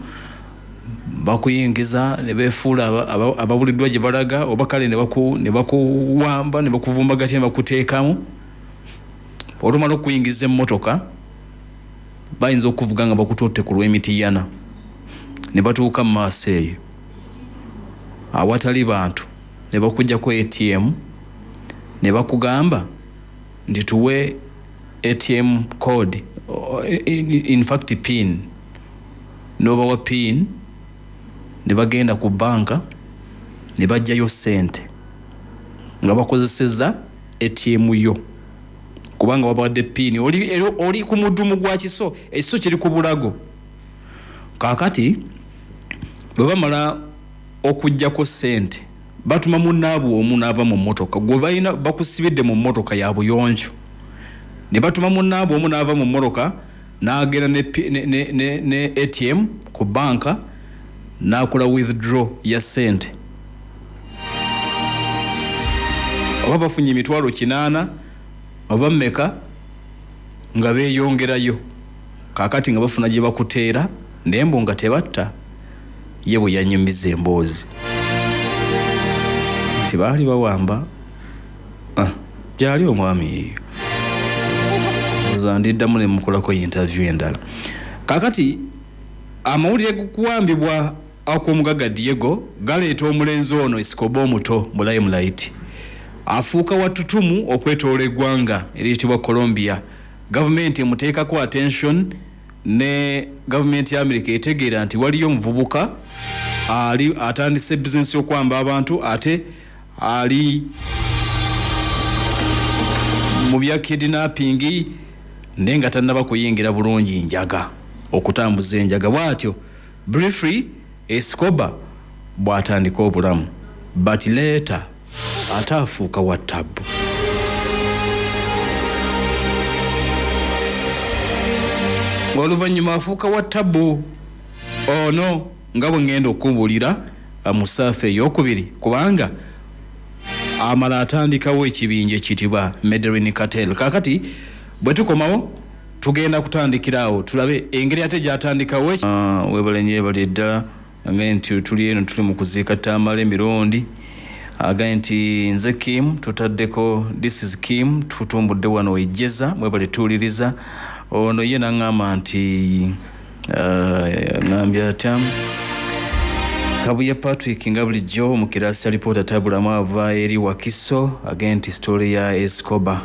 bakuyingiza ne beefuula ababuliddwa gye balaga, oba kale ne bakuwamba ne bakuvumbagatya ne bakuteekamu. Olumala okuyingiza emmotoka bayinza okuvuga nga bakututte ku lw'emitiyana ne batuuka mu maaso eyo awatali bantu ne bakuggyako ATM ne bakugamba nti tuwe ATM code, in fact PIN. N'obawa PIN ne bagenda ku banka ne baggyayo ssente nga bakozesezza ATM yo, kubanga wabawadde PIN. Oli ku mudumu gwa kiso, ekiso kiri ku bulago. Kaakati bwe bamala okuggyako ssente batuma munnaabwe omu n'ava mu mmotoka gwe balina bakusibidde mu mmotoka ya buyonjo, ne batuma munnaabwe omu n'ava mu mmotoka n'agenda ne ATM ku banka n'akola withdraw ya ssente. Oba bafunye 800,000 oba mmeka nga beeyongerayo. Kaakati nga bafuna gye bakuteera naye mbu nga tebatta. Ye bwe yanyumiza emboozi nti baali bawamba gyali omwami eyo ndiddamu ne mukolako interview endala. Kaakati amawulire g'okuwambibwa ak'omugagga Diego galeeta omulenzi ono Escobar omuto mu limelight. Afuuka watutumu okwetoola eggwanga eriyitibwa Colombia. Gavumenti emuteekako attention, ne gavumenti ya Amerika etegeera nti waliyo omuvubuka ali atandise bizinensi y'okuwamba abantu, ate ali mu bya kidnapping naye nga tannaba kuyingira bulungi njaga, okutambuza enjaga. Bw'atyo briefly Escobar bw'atandika obulamu, but later ate afuuka wa tabbu. Oluvannyuma afuuka wa tabbu ono nga bwe ŋŋenda okubuulira mu ssaafa ey'okubiri, kubanga amala atandikawo ekibinja ekiyitibwa Medellin Cartel. Kaakati bwe tukomawo tugenda kutandikira awo tulabe engeri ate gy'atandikawo. Weebale nnyo, ebale ddala. Agambye nti tuli eno tuli mu kuziika Tamale Mirundi. Agambye nti nze Kim, tutaddeko this is Kim, tutumbudde wano ejjeza, mwebale tuwuliriza. Ono ye n'aŋŋamba nti ŋŋambye atya Kabuye Patrick nga bulijjo mu kirasi kya lipoota tabulamu ava eri Wakiso. Agambye nti story ya Escobar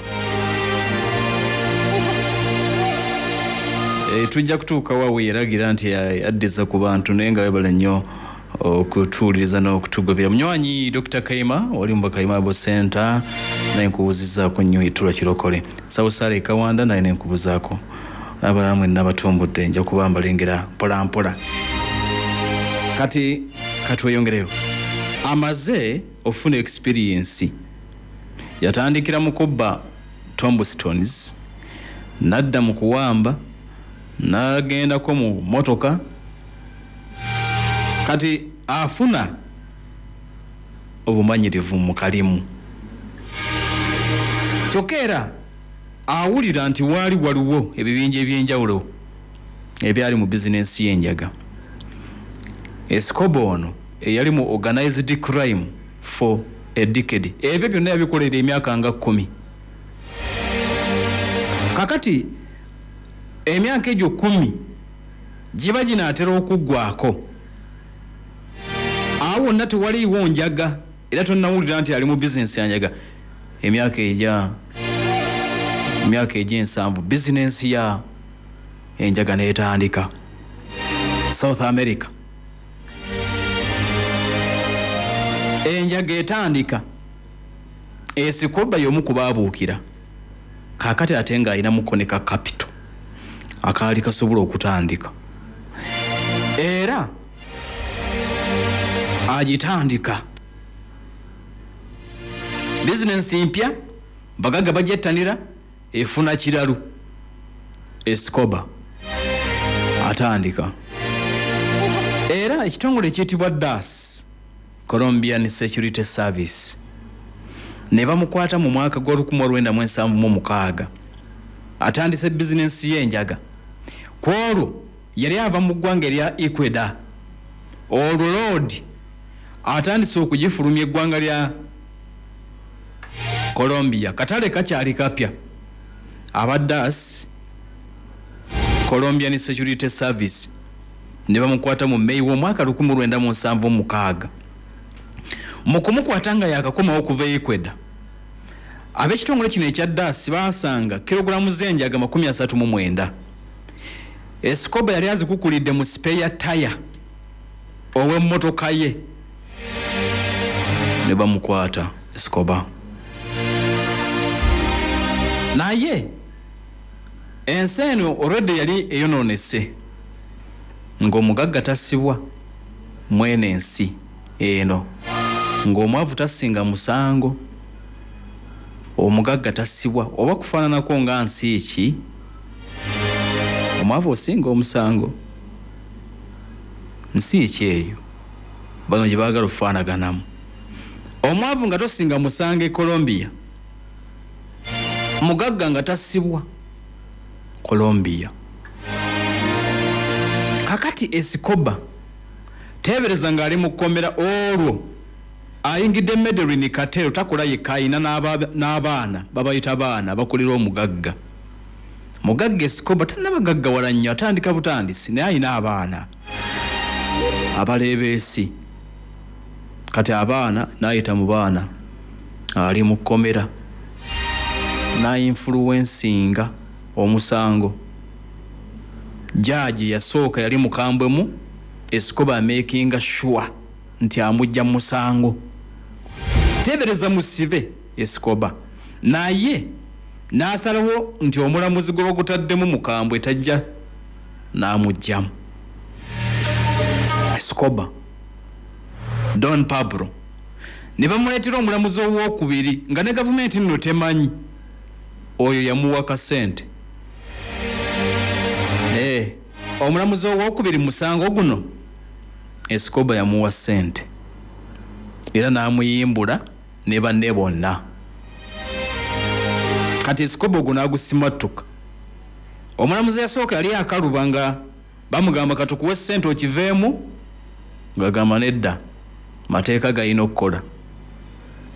tujja kutuuka wawe yeragira nti addiza ku bantu, naye nga webale nnyo okutuwuliriza n'okutugobera. Munywanyi Dr. Kaima oli mu Kaima Abo Center naye nkubuuzizaako nnyo Itula Kirokole. Sawusale Kawanda naye nenkubuuzaako. Abalala mwenna batumbudde nja kuba mbalengera mpola mpola. Kati katweyongereyo. Amaze ofuna experience. Yatandikira mu kubba tombstones, n'adda mu kuwamba, n'agendako mu mmotoka. Kati afuna obumanyirivu mu kalimu. Kyokka era awulira nti waali waliwo ebibinja eby'enjawulo ebyali mu bizinensi y'enjaga. Escobar ono eyali mu organized crime for a decade, ebyo byonna yabikolera emyaka nga 10. Kakati emyaka egyo 10 giba ginaatera okuggwako, awo wonna tewaliiwo njaga, era tonnawulira nti ali mu bizinensi ya njaga. Emyaka egy'ensanvu bizinensi ya enjaga n'etandika South America. Enjaga etandika, Escobar y'omu ku baabuukira. Kaakati ate ng'alinamuko ne ka capital akaali kasobola okutandika. Era Agitandika bizinensi mpya, bagagga bajettanira, efuna kiralu. Escobar atandika, era ekitongole ekiyitibwa DAS, Colombian Security Service, ne bamukwata mu mwaka gwa 1976. Atandise bizinensi y'enjaga. Ku olwo yali ava mu ggwanga erya Ecuador. Olwo loodi atandise okugifulumya eggwanga lya Colombia, katale kakyali kapya. Aba DAS, Colombian Security Service, ne bamukwata mu May w'omwaka 1976. Mu kumukwata nga yakakomawo okuva e Ecuador, ab'ekitongole kino ekya DAS basanga kilogulamu z'enjaga 39. Escobar yali azikukulidde mu spare tire ow'emmotoka ye, ne bamukwata Escobar. Naye ensi eno olwedde yali eyonoonese, ng'omugagga tassibwa mwene ensi eno, ng'omwavu tasinga musango, omugagga tassibwa oba kufaananako nga nsi ki, omwavu osinga omusango. Nsi ki eyo bano gye baagala okufaanaganamu? Omwavu nga tosinga musango e Colombia, mugagga nga tassibwa Colombia. Kakati Escobar, teebereza ng'ali mu kkomera, olwo ayingidde Medellin cartel. Takola yekka, ayina n'abaana, babayita baana bakolera omugagga. Mugagga Escobar tannabagaggawala nnyo, atandika butandisi, naye ayina abaana abaleebeesi. Kati abaana n'ayita mu baana, ali mu kkomera, n'ainfluencinga omusango. Jaaji yasooka yali mukambwemu, Escobar makinga sure nti amujja mu musango. Teebereza musibe Escobar, naye n'asalawo nti omulamuzi gwe bagutaddemu mukambwe, tajja, n'amugjamu Escobar Don Pablo. Ne bamuleetera omulamuzi owokubiri nga ne gavumenti nno temanyi. Oyo yamuwa kasente. Omulamuzi owokubiri musango guno Escobar yamuwa sente era n'amuyimbula ne banne bonna. Kati Escobar ogwo n'agusimattuka. Omulamuzi yasooka yali akaluba, nga bamugamba, "Katukuwe sente okiveemu," ng'agamba, "Nedda, mateeka gayina okukola."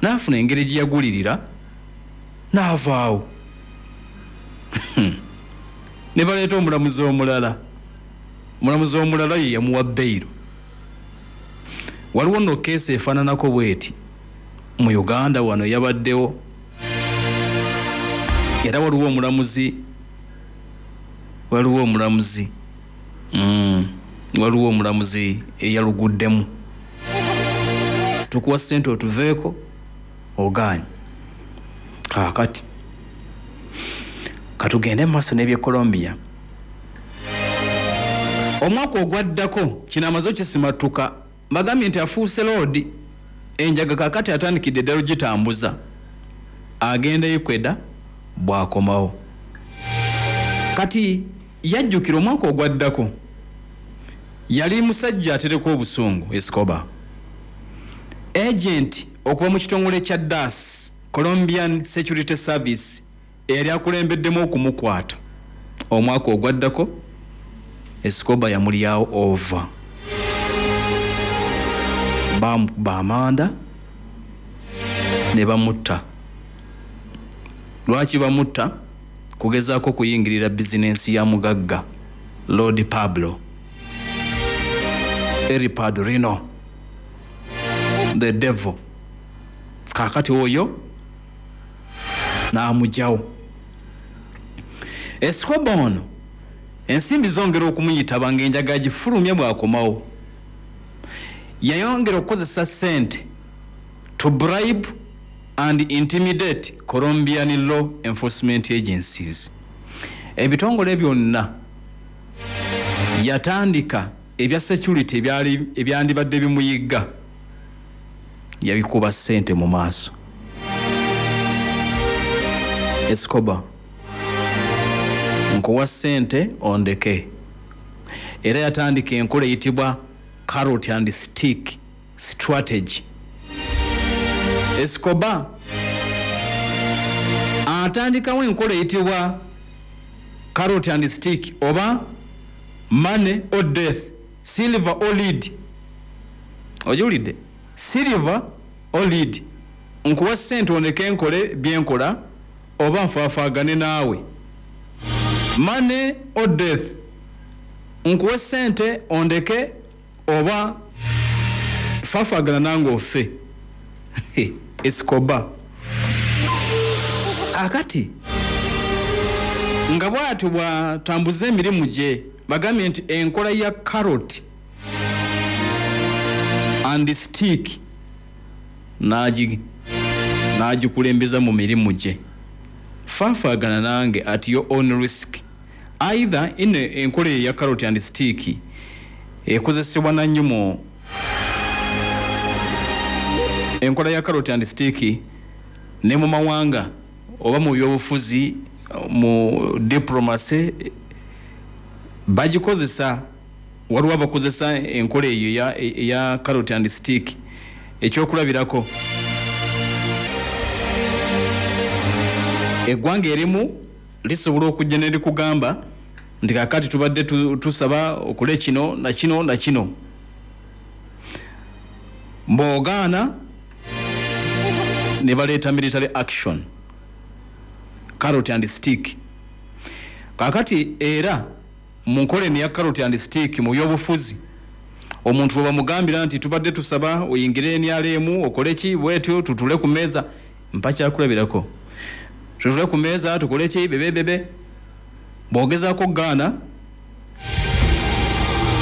N'afuna engeri gye yagulirira n'avaawo, ne baleeta omulamuzi omulala. Omulamuzi omulala ye yamuwa bail. Waliwo nno keesi efaananako bweti mu Uganda wano yabaddewo, era waliwo omulamuzi eyaluguddemu, "Tukuwa ssente otuveeko," ogaanye. Kaakati katugende mu maaso n'eby'e Colombia. Omwaka ogwaddako kino amaze okisimattuka, bagambye nti afuuse lord. Enjaga kaakati atandikidde ddala ogitambuza, agenda Ecuador. Bw'akomawo kati yajjukira omwaka ogwaddako yali musajja atereka obusungu. Escobar, agent okuva mu kitongole kya DAS, Colombian Security Service, eyali akulembeddemu okumukwata omwaka ogwaddako, Escobar yamulyawo ova, bamukuba amanda ne bamutta. Lwaki bamutta? Kugezaako kuyingirira bizinensi ya mugagga Lord Pablo El Padrino, the devil. Kaakati oyo n'amugjawo. Escobar ono ensimbi zongera okumuyitaba ng'enjaga agifulumya. Bw'akomawo yayongera okukozesa ssente to bribe and intimidate Colombian law enforcement agencies, ebitongole byonna. Yatandika ebya security ebyandibadde bimuyigga. Yabikuba ssente mu maaso. Escobar, nkuwa ssente ondeke. Era yatandika enkola eyitibwa carrot and stick strategy. Escobar atandikawo enkola eyitibwa carrot and stick, oba money or death, silver or lead. Ojiwulidde? Silver or lead. Nkuwa ssente ondeke nkole byenkola oba nfaafaagane naawe. Money or death. Nkuwa ssente ondeke oba faafaagana nange ofe. Escobar akati nga bw'atyo bw'atambuza emirimu gye, bagambye nti enkola ya carrot and stick n'agikulembeza mu mirimu gye. Faafaagana nange at your own risk. Either ino enkola ya carrot and stick ekozesebwa na nnyo mu enkola ya carrot and stick ne mu mawanga oba mu byobufuzi, mu diplomacy bagikozesa. Waliwo abakozesa enkola eyo eya carrot and stick. Ekyokulabirako, eggwanga erimu lisobola okujja ne likugamba nti kaakati tubadde tusaba okole kino na kino na kino, mboogaana ne baleeta military action, carrot and stick. Kaakati era mu nkola eno ya carrot and stick mu byobufuzi, omuntu bwe bamugambira nti tubadde tusaba oyingire NRM okole ki bwetyo, tutule ku mmeeza, mpa kyakulabirako, tutule ku mmeeza tukole ki bebebebe, bw'ogezaako okugaana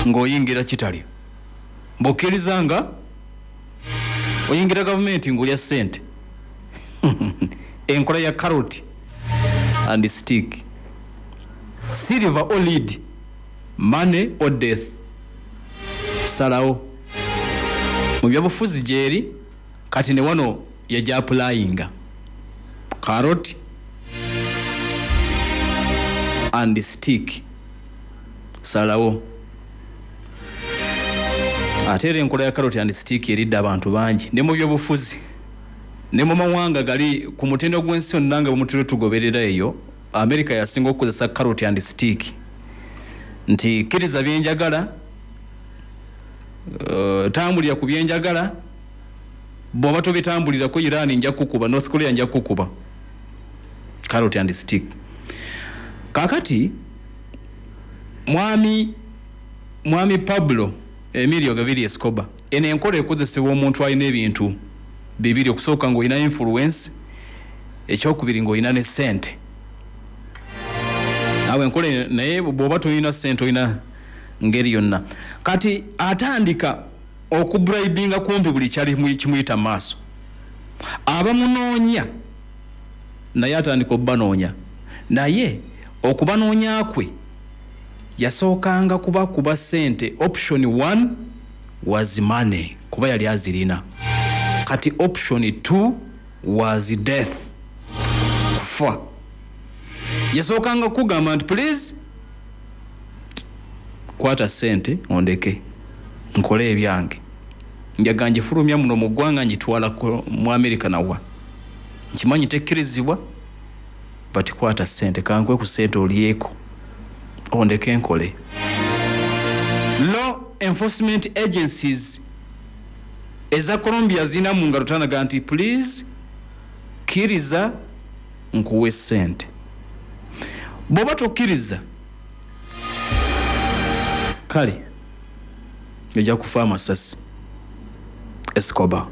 ng'oyingira kitali, bw'okkiriza nga oyingira gavumenti ng'olya ssente. Enkola ya carrot and stick, silver or lead, money or death. Salawo. Mu byobufuzi gyeri kati ne wano yajja applyinga carrot and stick. Salawo. Ate era enkola ya carrot and stick eridde abantu bangi ne mu byobufuzi ne mu mawanga gali ku mutindo gw'ensi yonna nga bwe tugoberera eyo. America yasinga okukozesa carrot and stick, nti kkiriza byenjagala, tambulira ku byenjagala, bw'oba tobitambulirako Iran nja kukuba, North Korea nja kukuba. Carrot and stick. Kaakati mwami Pablo Emilio Gaviria Escobar, eno enkola ekozesebwa omuntu alina ebintu bibiri: okusooka ng'olina influence, ekyokubiri ng'olina ne ssente. Awo enkola, naye bw'oba tolina ssente olina ngeri yonna. Kati atandika okubribinga kumpi buli kyali kimuyita maaso. Abamunoonya naye atandika obbanoonya, naye okubanoonya kwe yasookanga kubakuba ssente. Option 1 was money, kuba yali azirina. Kati option 2 was death, kufa. Yasookanga kugamba nti please kwata ssente ondeke nkole ebyange, njaga ngifulumya muno mu ggwanga ngitwala mu America, nawa nkimanyi tekkirizibwa, but kwata ssente, kankwe ku ssente olyeko ondeke nkole. Law enforcement agencies eza Colombia zina mu ngalo tanaga nti please kkiriza nkuwe ssente, bw'oba tokkiriza kale ojja kufa amasasi. Escobar.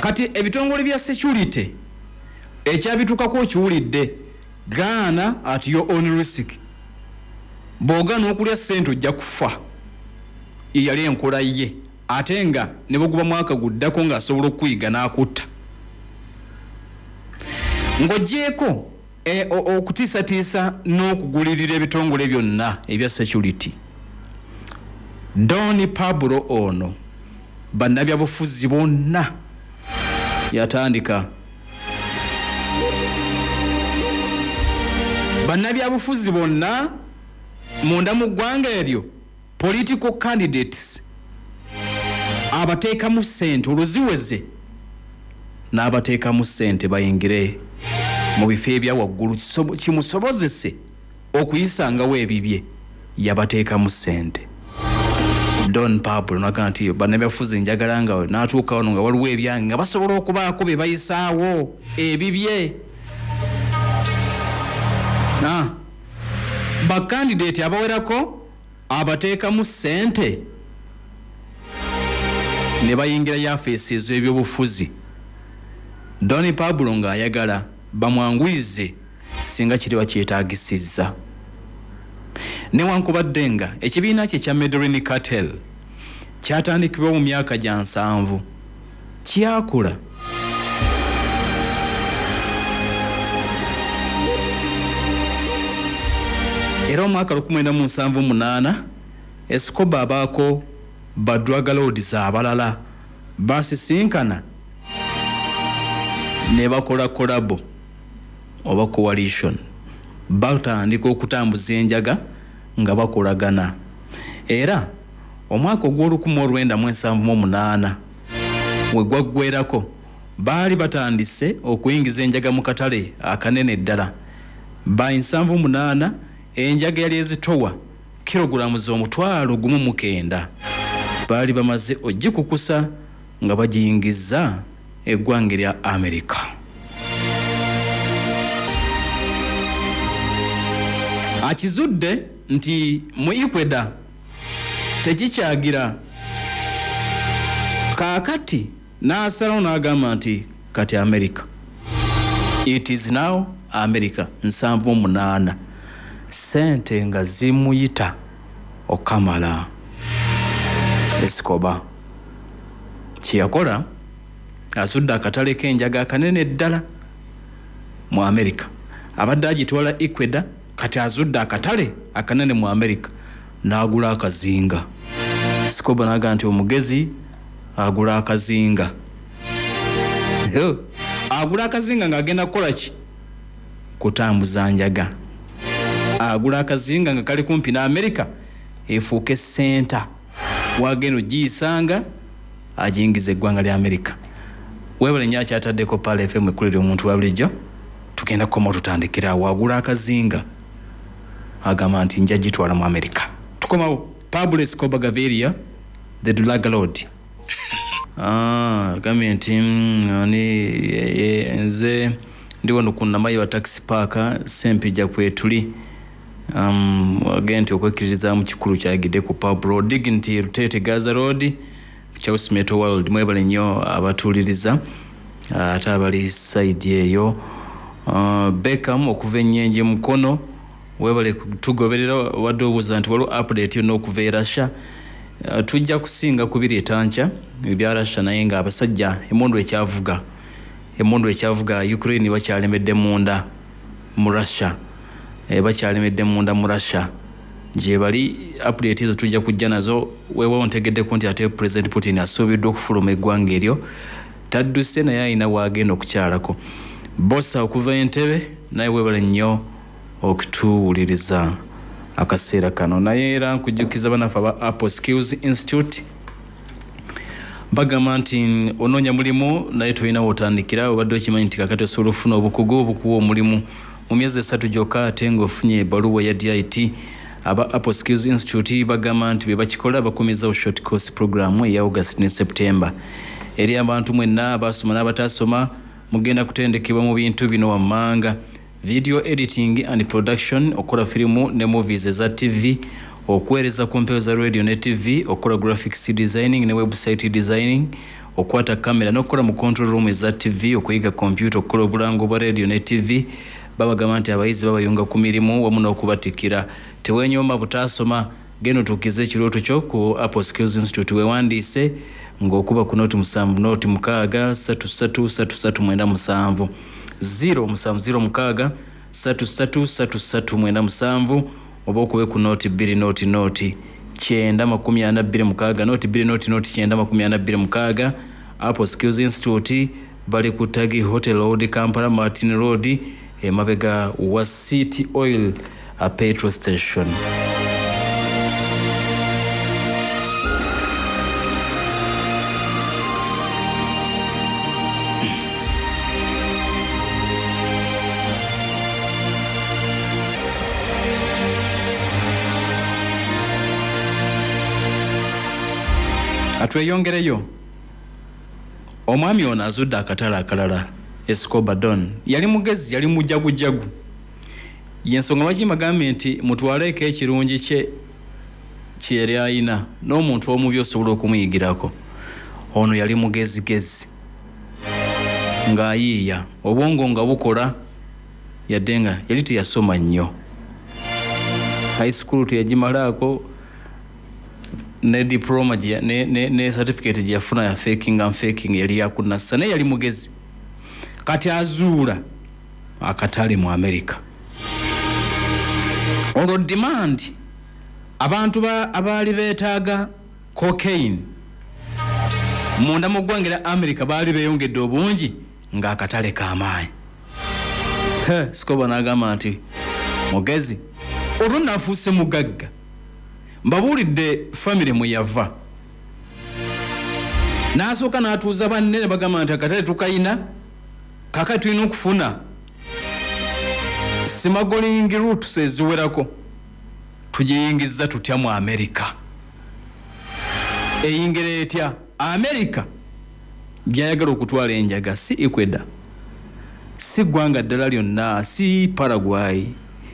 Kati ebitongole bya security ekyabituukako okiwulidde, gaana at your own risk. Bw'ogaana okulya ssente ojja kufa. Ye yali enkola ye, ate nga ne bwe guba mwaka guddako ng'asobola okuyiga n'akutta. Ng'oggyeeko okutiisatiisa n'okugulirira ebitongole byonna ebya security, Don Pablo ono Bannabyabufuzi bonna yatandika. Bannabyabufuzi bonna munda mu ggwanga eryo, political candidates, abateekamu ssente oluziweze n'abateekamu ssente bayingire mu bifo ebya waggulu kimusobozese okuyisangawo ebibye. Yabateekamu ssente Don Pablo naga nti bannabyabufuzi njagala nga n'atuuka wano nga waliwo ebyange nga basobola okubaako bye bayisaawo ebibye. Bakandidate abawerako abateekamu ssente ne bayingira yafeesi ez'ebyobufuzi. Don Pablo ng'ayagala bamwanguyize singa kiriba kyetaagisizza. Newankubadde nga ekibiina kye kya Medellin Cartel kyatandikibwa mu myaka gya 70 kyakula era omwaka 1978 Escobar abaako ba drug lords abalala basisinkana ne bakola collabo oba coalition, batandika okutambuza enjaga nga bakolagana. Era omwaka ogw'1978 we gwaggwerako baali batandise okuyingiza enjaga mu katale akanene ddala. Ba 78 enjaga yali ezitowa kilogulaamu z'omutwalo 1.9 baali bamaze ogikukusa nga bagiyingiza eggwanga erya Amerika. Akizudde nti mu Ecuador tekikyagira, kaakati n'asalawo n'agamba nti kati America, it is now America. 78 sente nga zimuyita okamala. Escobar kyeyakola, azudde akatale k'enjaga akanene ddala mu America. Abadde agitwala Ecuador, kati azudde akatale akanene mu America n'agula akazinga. Escobar n'agamba nti omugezi agula akazinga, agula akazinga ng'agenda kukola ki? Kutambuza njaga. Agula akazinga nga kali kumpi n'Amerika efuuke center wagenda ogiyisanga agiyingiza eggwanga lya Amerika. Webale nnyo akyataddeko Pearl FM ekulira omuntu wa bulijjo. Tugenda kukoma tutandikira awo. Agula akazinga agamba nti nja gitwala mu Amerika. Tukomawo. Pablo Escobar Gaviria, the drug lord. Agambye nti ani nze ndi wano ku Namayiba taxi park Sempijja kwetuli. Agambye nti okwekkiririzaamu kikulu kyayigidde ku Pablo Dignity Rutete Gaza Road Charles Metal World. Mwebale nnyo abatuuliriza ate abali side eyo. Beckham okuva Ennyenje Mukono, webale tugoberera. Wadde obuuza nti waliwo update yonna okuva e Russia, tujja kusinga kubireeta nkya ebya Russia, naye nga abasajja emundu ekyavuga, emundu ekyavuga. Ukraine bakyalemedde munda mu Russia, bakyalemedde munda mu Russia gye bali. Update ezo tujja kujja nazo. Weewawo ntegeddeko nti ate President Putin asuubiddwa okufuluma eggwanga eryo, tadduse naye alina waagenda okukyalako. Bosa okuva Entebe naye webale nnyo okutuwuliriza akaseera kano. Naye era nkujjukiza bannaffe aba Apple Skills Institute bagamba nti onoonya mulimu naye tolina wotandikira. Obadde okimanyi nti kakati osobola okufuna obukugu obukuwa omulimu mu myezi 3 gyokka ate ng'ofunye ebbaluwa ya DIT? Aba Apple Skills Institute bagamba nti bye bakikola bakomezawo short course program eya August ne September eri abantu mwenna abasoma n'abatasoma. Mugenda kutendekebwa mu bintu bino wammanga: video editing and production, okukola firimu ne movies eza TV, okuweereza ku mpewo za radio ne TV, okukola graphics designing ne website designing, okukwata kamera n'okukola mu control room eza TV, okuyiga computer, okukola obulango bwa radio ne TV. Babagamba nti abayizi babayunga ku mirimu wamu n'okubatikira. Tewenyooma butaasoma, genda otuukize ekirooto kyo ku Apple Skills Institute. Weewandiise ng'okuba ku 0 7 0 6 3 3 3 3 9 7, 0 7 0 6 3 3 3 3 9 7, oba okube ku 0 2 0 0 9 46 0 2 0 0 9 46. Apple Skills Institute bali ku Tagi Hotel Road, Kampala Martin Road, emabega wa City Oil petrol station. Atweyongereyo. Omwami ono azudde akatale akalala, Escobar Don. Yali mugezi, yali mujagujagu. Yensonga lwaki mbagambye nti mutwaleeko ekirungi kye kyeyali ayina, n'omuntu omubi osobola okumuyigirako. Ono yali mugezigezi, ng'ayiiya, obwongo nga bukola, yadde nga yali teyasoma nnyo. High school teyagimalaako, ne diploma ne certificate gye yafuna ya faking and faking yali yakunasa, naye yali mugezi. Kati azuula akatale mu America. Olwo demand, abantu abaali beetaaga cocaine munda mu ggwanga lya America baali beeyongedde obungi ng'akatale k'amaanyi. Escobar n'agamba nti mugezi, olwo naafuuse mugagga. Mbabuulidde famire mwe yava. N'asooka n'atuuza banne ne bagamba nti akatale tukayina, kaakati tulina okufuna smuggling routes eziwerako. Tugiyingiza tutya mu America? Eyingira etya? America gy'ayagala okutwala enjaga si Ecuador, si ggwanga ddala lyonna, si Paraguay,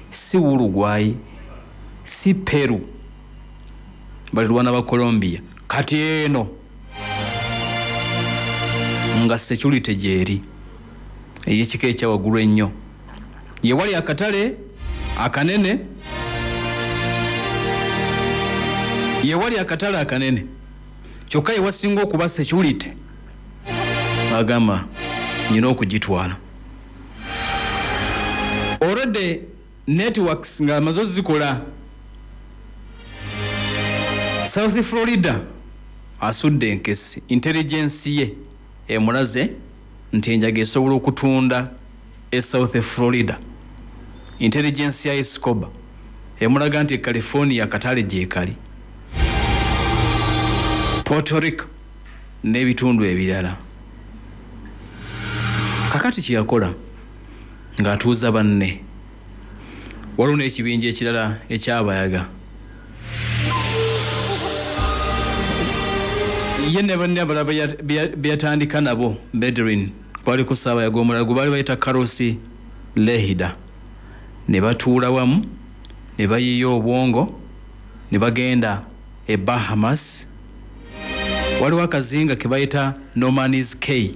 si Uruguay, si Peru, balirwana ba Colombia. Kati eno nga security gyeri ey'ekika ekya waggulu ennyo, ye wali akatale akanene, ye wali akatale akanene kyokka ye wasinga okuba security. Agamba nyina okugitwala. Already networks nga amaze zikola. South Florida asudde enkesi, intelligence ye emulaze nti enjaga esobola okutunda e South Florida. Intelligence ya Escobar emulaga nti California katale gyekali, Puerto Rico n'ebitundu ebirala. Kakati kyeyakola ng'atuuza banne, waliwo n'ekibinja ekirala ekyabayaga. Ye ne banne abalala be yatandika nabo Medellin, kwaliko ssaabayaga omulala gwe baali bayita Carlos Lehida. Ne batuula wamu, ne bayiiya obwongo, ne bagenda e Bahamas. Waliwo akazinga ke bayita Norman's Cay,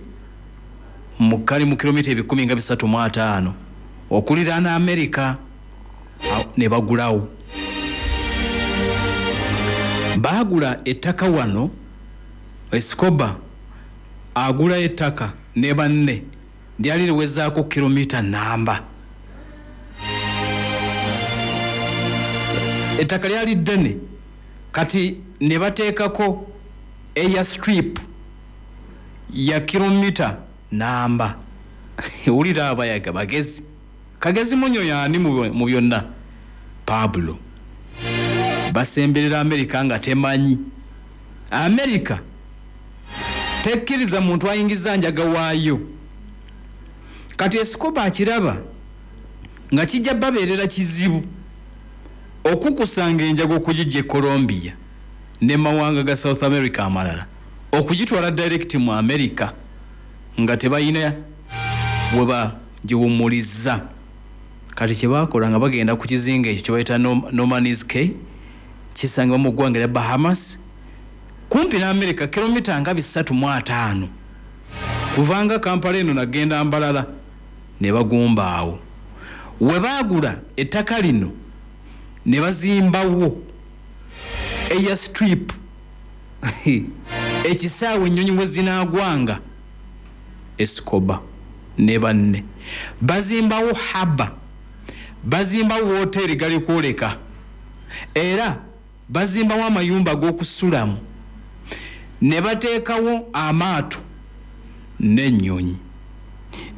kali mu kilomita 335 okuliraana America, ne bagulawo. Baagula ettaka wano. Escobar agula ettaka ne banne lyali liwezaako kilomita 1. Ettaka lyali ddene, kati ne bateekako airstrip ya kilomita 1. Wulira abayaga bagezi. Kagezi munyo yaani mu byonna? Pablo. Basemberera America nga temanyi. America tekkiriza muntu ayingiza njaga waayo. Kati Escobar akiraba nga kijja babeerera kizibu okukusanga enjaga okugijja e Colombia ne mawanga ga South America amalala, okugitwala direct mu America nga tebayina we bagiwummuliza. Kati kye baakola nga bagenda ku kizinga ekyo kye bayita Norman's Cay, kisangibwa mu ggwanga lya Bahamas, kumpi n'Amerika kilomita nga 305 kuvanga Kampala eno nagenda Mbalala, ne bagumba awo. We baagula ettaka lino ne bazimbawo airstrip, ekisaawe ennyonyi we zinaagwanga. Escobar ne banne bazimbawo haba, bazimbawo woteeri gali kwoleka, era Bazimbawo amayumba ag'okusulamu, ne bateekawo amaato n'ennyonyi.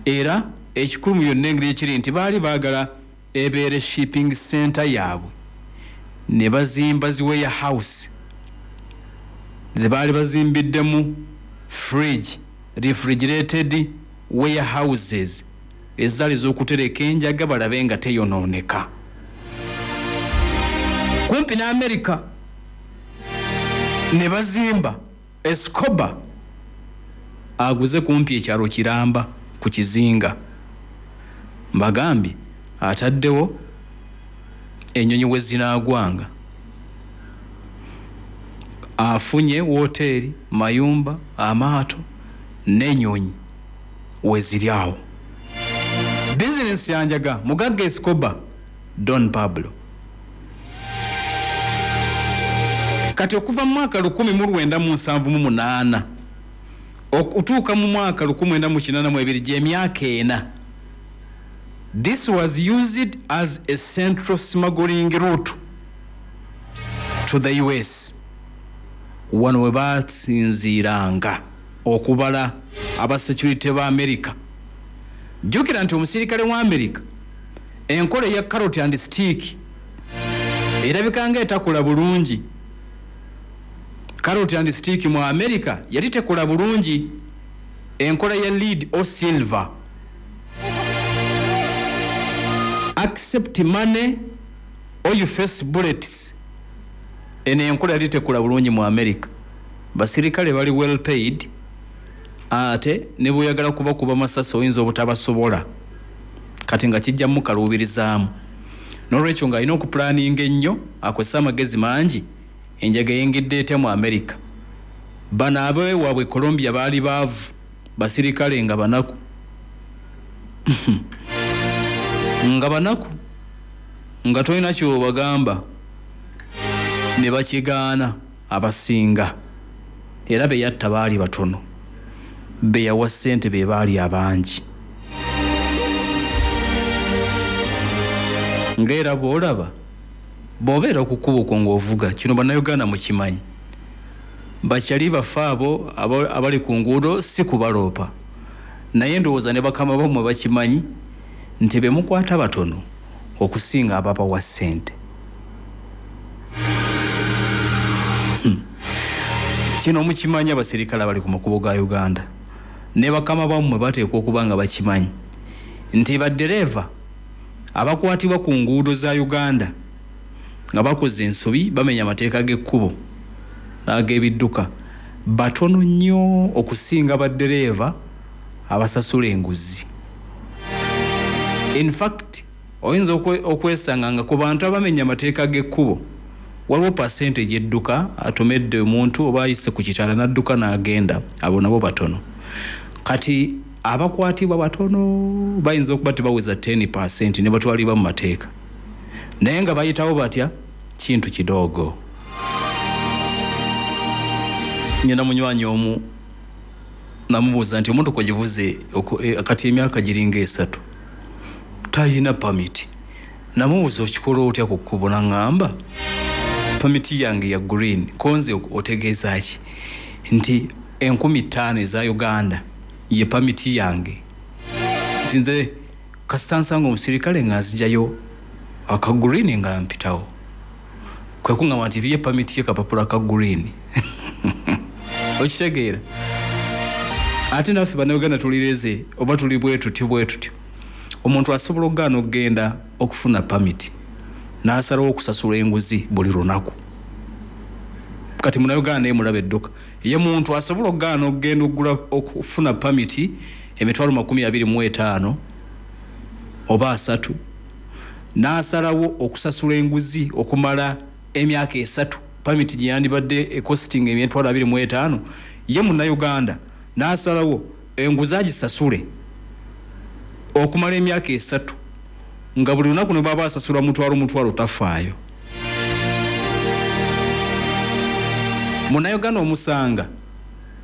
Era ekikulu mu byonna engeri ekiri nti baali baagala ebeere shipping center yaabwe, ne bazimba zi warehouse ze baali bazimbiddemu fridge, refrigerated warehouses ezaali z'okutereka enjaga balabe nga teyonooneka. Kumpi ne America ne bazimba Escobar aguze kumpi ekyalo kiramba ku kizinga. Mbagambye ataddewo ennyonyi we zinaagwanga, afunye woteeri, mayumba, amaato n'ennyonyi we ziri awo. Bizinensi ya njaga, mugagga Escobar Don Pablo. Kati okuva mu mwaka 1978 okutuuka mu mwaka 1982, gy'emyaka 4, this was used as a central smuggling route to the US. Wano we basinziiranga okubala abasecurity ba America. Jjukira nti omusirikale wa America enkola eya carrot and stick erabika nga etakola bulungi. Carrot and stick mu America yali tekola bulungi. Enkola ya lead or silver, accept money or you face bullets, eno enkola yali tekola bulungi mu America. Basirikale bali well paid, ate ne bw'oyagala kubakuba masasi oyinza obutabasobola, kati nga kijja mukaluubirizaamu. N'olwekyo ng'alina okupulaninga ennyo, akozesa amagezi mangi. Enjaga eyingidde etya mu America? Bano abeewaabwe Colombia baali baavu, basirikale nga banaku, nga banaku, nga tolina ky'obagamba ne bakigaana abasinga. Era be yatta baali batono, be yawa ssente be baali abangi. Ng'era bw'olaba bw'obeera ku kkubo okwo ng'ovuga, kino Bannayuganda mukimanyi, bakyali baffe abo abali ku nguudo si kubaloopa, naye ndowooza ne bakama bammwe bakimanyi nti be mukwata batono okusinga ababawa ssente. Kino mukimanyi abasirikale abali ku makubo ga Uganda ne bakama bammwe bateekwa okuba nga bakimanyi nti baddereeva abakwatibwa ku nguudo za Uganda nga bakoze ensobi, bamenya amateeka g'ekkubo n'ag'ebidduka, batono nnyo okusinga baddereeva abasasula enguzi. In fact, oyinza okwesanga nga ku bantu abamenya amateeka g'ekkubo waliwo percentage edduka atomedde omuntu oba ayise ku kitala n'adduka n'agenda, abo nabo batono. Kati abakwatibwa batono, bayinza okuba tebaweza 10% ne batwalibwa mu mateeka, naye nga bayitawo batya kintu kidogo. Nyina munywanyi omu namubuuza nti omuntu kwegivuze kati emyaka giringa 3 tayina pamiti. Namubuuza okikola otya ku kkubo, n'aŋŋamba pamiti yange ya green. Konze otegeeza ki? Nti 5,000 eza Uganda ye pamiti yange, nti nze kasita nsanga omusirikale nga nzijayo aka green nga mpitawo. Kwe kuŋŋamba nti ye pamiti ye kapapula ka green. Okitegeera? Ate naffe Bannayuganda tulireze oba tuli bwe tutyo bwe tutyo. Omuntu asobola okugaana okugenda okufuna pamiti n'asalawo okusasula enguzi buli lunaku. Kati Munnayuganda ye mulaba edduka, ye muntu asobola okugaana okugenda okufuna pamiti emitwalo 25 oba 30 n'asalawo okusasula enguzi okumala emyaka 3, pamiti gye yandibadde ekostinga emitwalo 25, ye Munnayuganda n'asalawo enguzi agisasule okumala emyaka 3, nga buli lunaku ne bw'aba asasula mutwalo tafaayo. Munnayuganda omusanga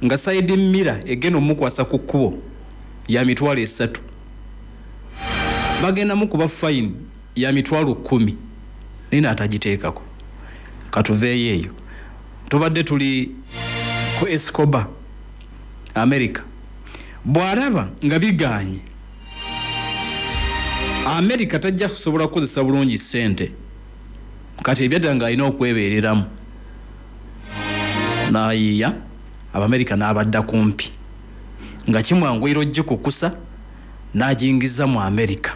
nga side mirror egenda omukwasa ku kkubo ya mitwalo 3, bagenda mukuba fine ya mitwalo 10, naye n'atagiteekako. Katuveeyo eyo, tubadde tuli ku Escobar. America bw'alaba nga biganye, America tajja kusobola kukozesa bulungi ssente. Kati ebyaddala ng'alina okwebeereramu, n'ayiiya Abamerika n'abadda kumpi nga kimwanguyira ogikukusa n'agiyingiza mu Amerika.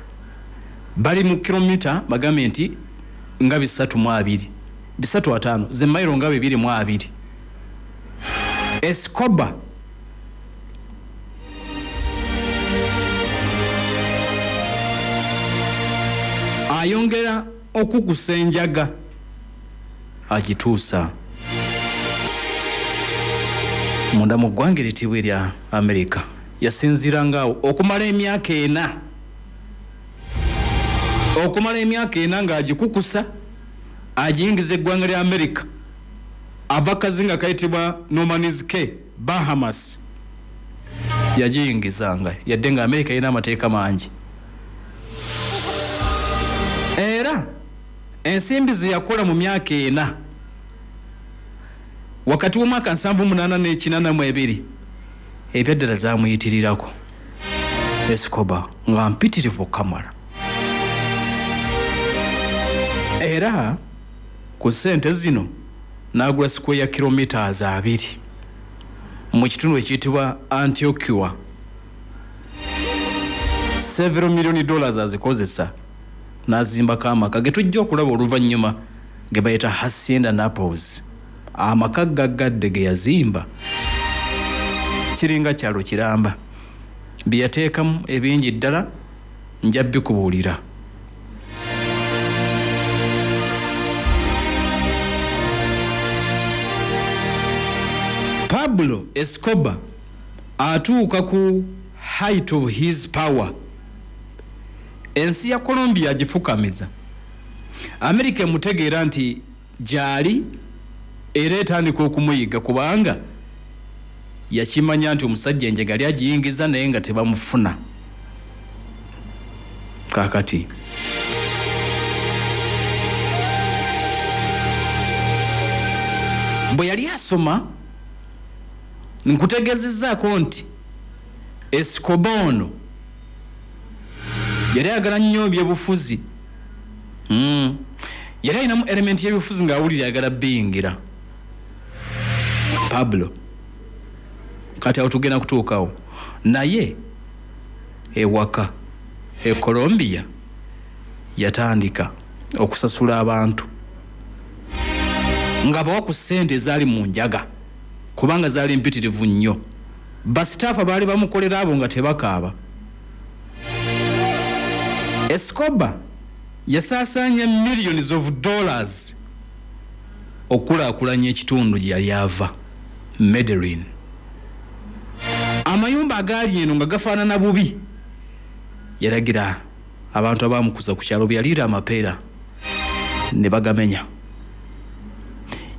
Bali mu kilomita bagambe nti nga 320, 350, ze mayiro nga 220. Escobar ayongera okukusa enjaga agituusa munda mu ggwanga eritibwa erya Amerika. Yasinziirangaawo okumala emyaka 4, okumala emyaka 4 ng'agikukusa agiyingiza eggwanga lya Amerika. Ava kazinga kayitibwa Norman's Cay, Bahamas, yagiyingizanga, yadde nga Amerika erina amateeka mangi. Era ensimbi ze yakola mu myaka 4 wakati w'omwaka 78 ne 82 ebyaddala zaamuyitirirako. Escobar nga mpitirivu okamala. Era ku ssente zino n'agula square kilometers 2 mu kitundu ekiyitibwa Antioquia. Several million dollars azikozesa n'azimbako amaka ge tujja okulaba oluvannyuma ge bayita Hacienda Naples. Amaka gaggadde ge yazimba kiringa kyalo kiramba, bye yateekamu ebingi ddala nja bikubuulira. Pablo Escobar atuuka ku height of his power. Ensi ya Colombia agifukamiza. Amerika emutegeera nti gyali era etandika okumuyiga, kubanga yakimanya nti omusajja enjaga yali agiyingiza naye nga tebamufuna. Kaakati bwe yali asoma, nkutegeezezzaako nti Escobar ono yali ayagala nnyo ebyobufuzi. Yali alinamu element y'ebyobufuzi ng'awulira ayagala biyingira. Pablo kati awo tugenda kutuukawo, naye ewaka e Colombia yatandika okusasula abantu nga bawa ku ssente ezaali mu njaga, kubanga zaali mpitirivu nnyo. Basitaafa baali bamukolera abo nga tebakaaba. Escobar yasaasaanya millions of dollars okulaakulanya ekitundu gye yali ava, Medellin. Amayumba agaali eno nga gafaanana bubi, yalagira abantu abamukuza ku kyalo bye yaliira amapeera ne bagamenya.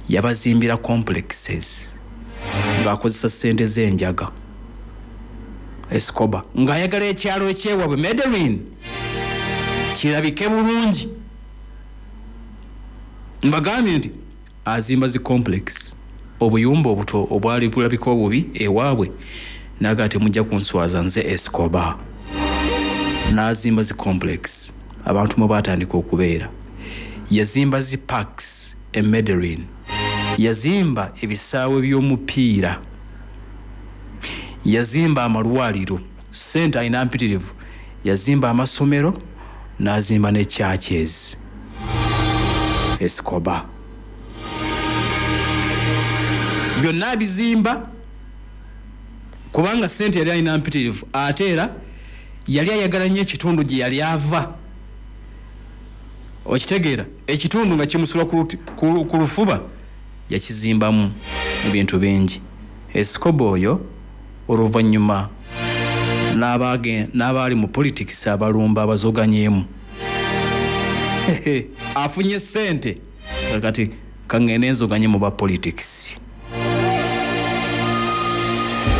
Yabazimbira complexes ng'akozesa ssente z'enjaga. Escobar ng'ayagala ekyalo ekyewabwe Medellin kirabike bulungi. Mbagambye nti azimba zi complex, obuyumba obuto obwali bulabika obubi ewaabwe, naga temujja kunswaza nze Escobar. N'azimba zi complex abantu mwe batandika okubeera. Yazimba zi parks e Medellin, yazimba ebisaawe by'omupiira, yazimba amalwaliro, ssente alina mpitirivu, yazimba amasomero, n'azimba ne churches. Escobar byonna abizimba kubanga ssente yali alina mpitirivu, ate era yali ayagala nnyo ekitundu gye yali ava. Okitegeera, ekitundu nga kimusula ku lufuba, yakizimbamu ebintu bingi. Escobar oyo oluvannyuma n'abaali mu politics abalumba abazoganyeemu, afunye ssente, kati kangende nzoganye mu ba politics.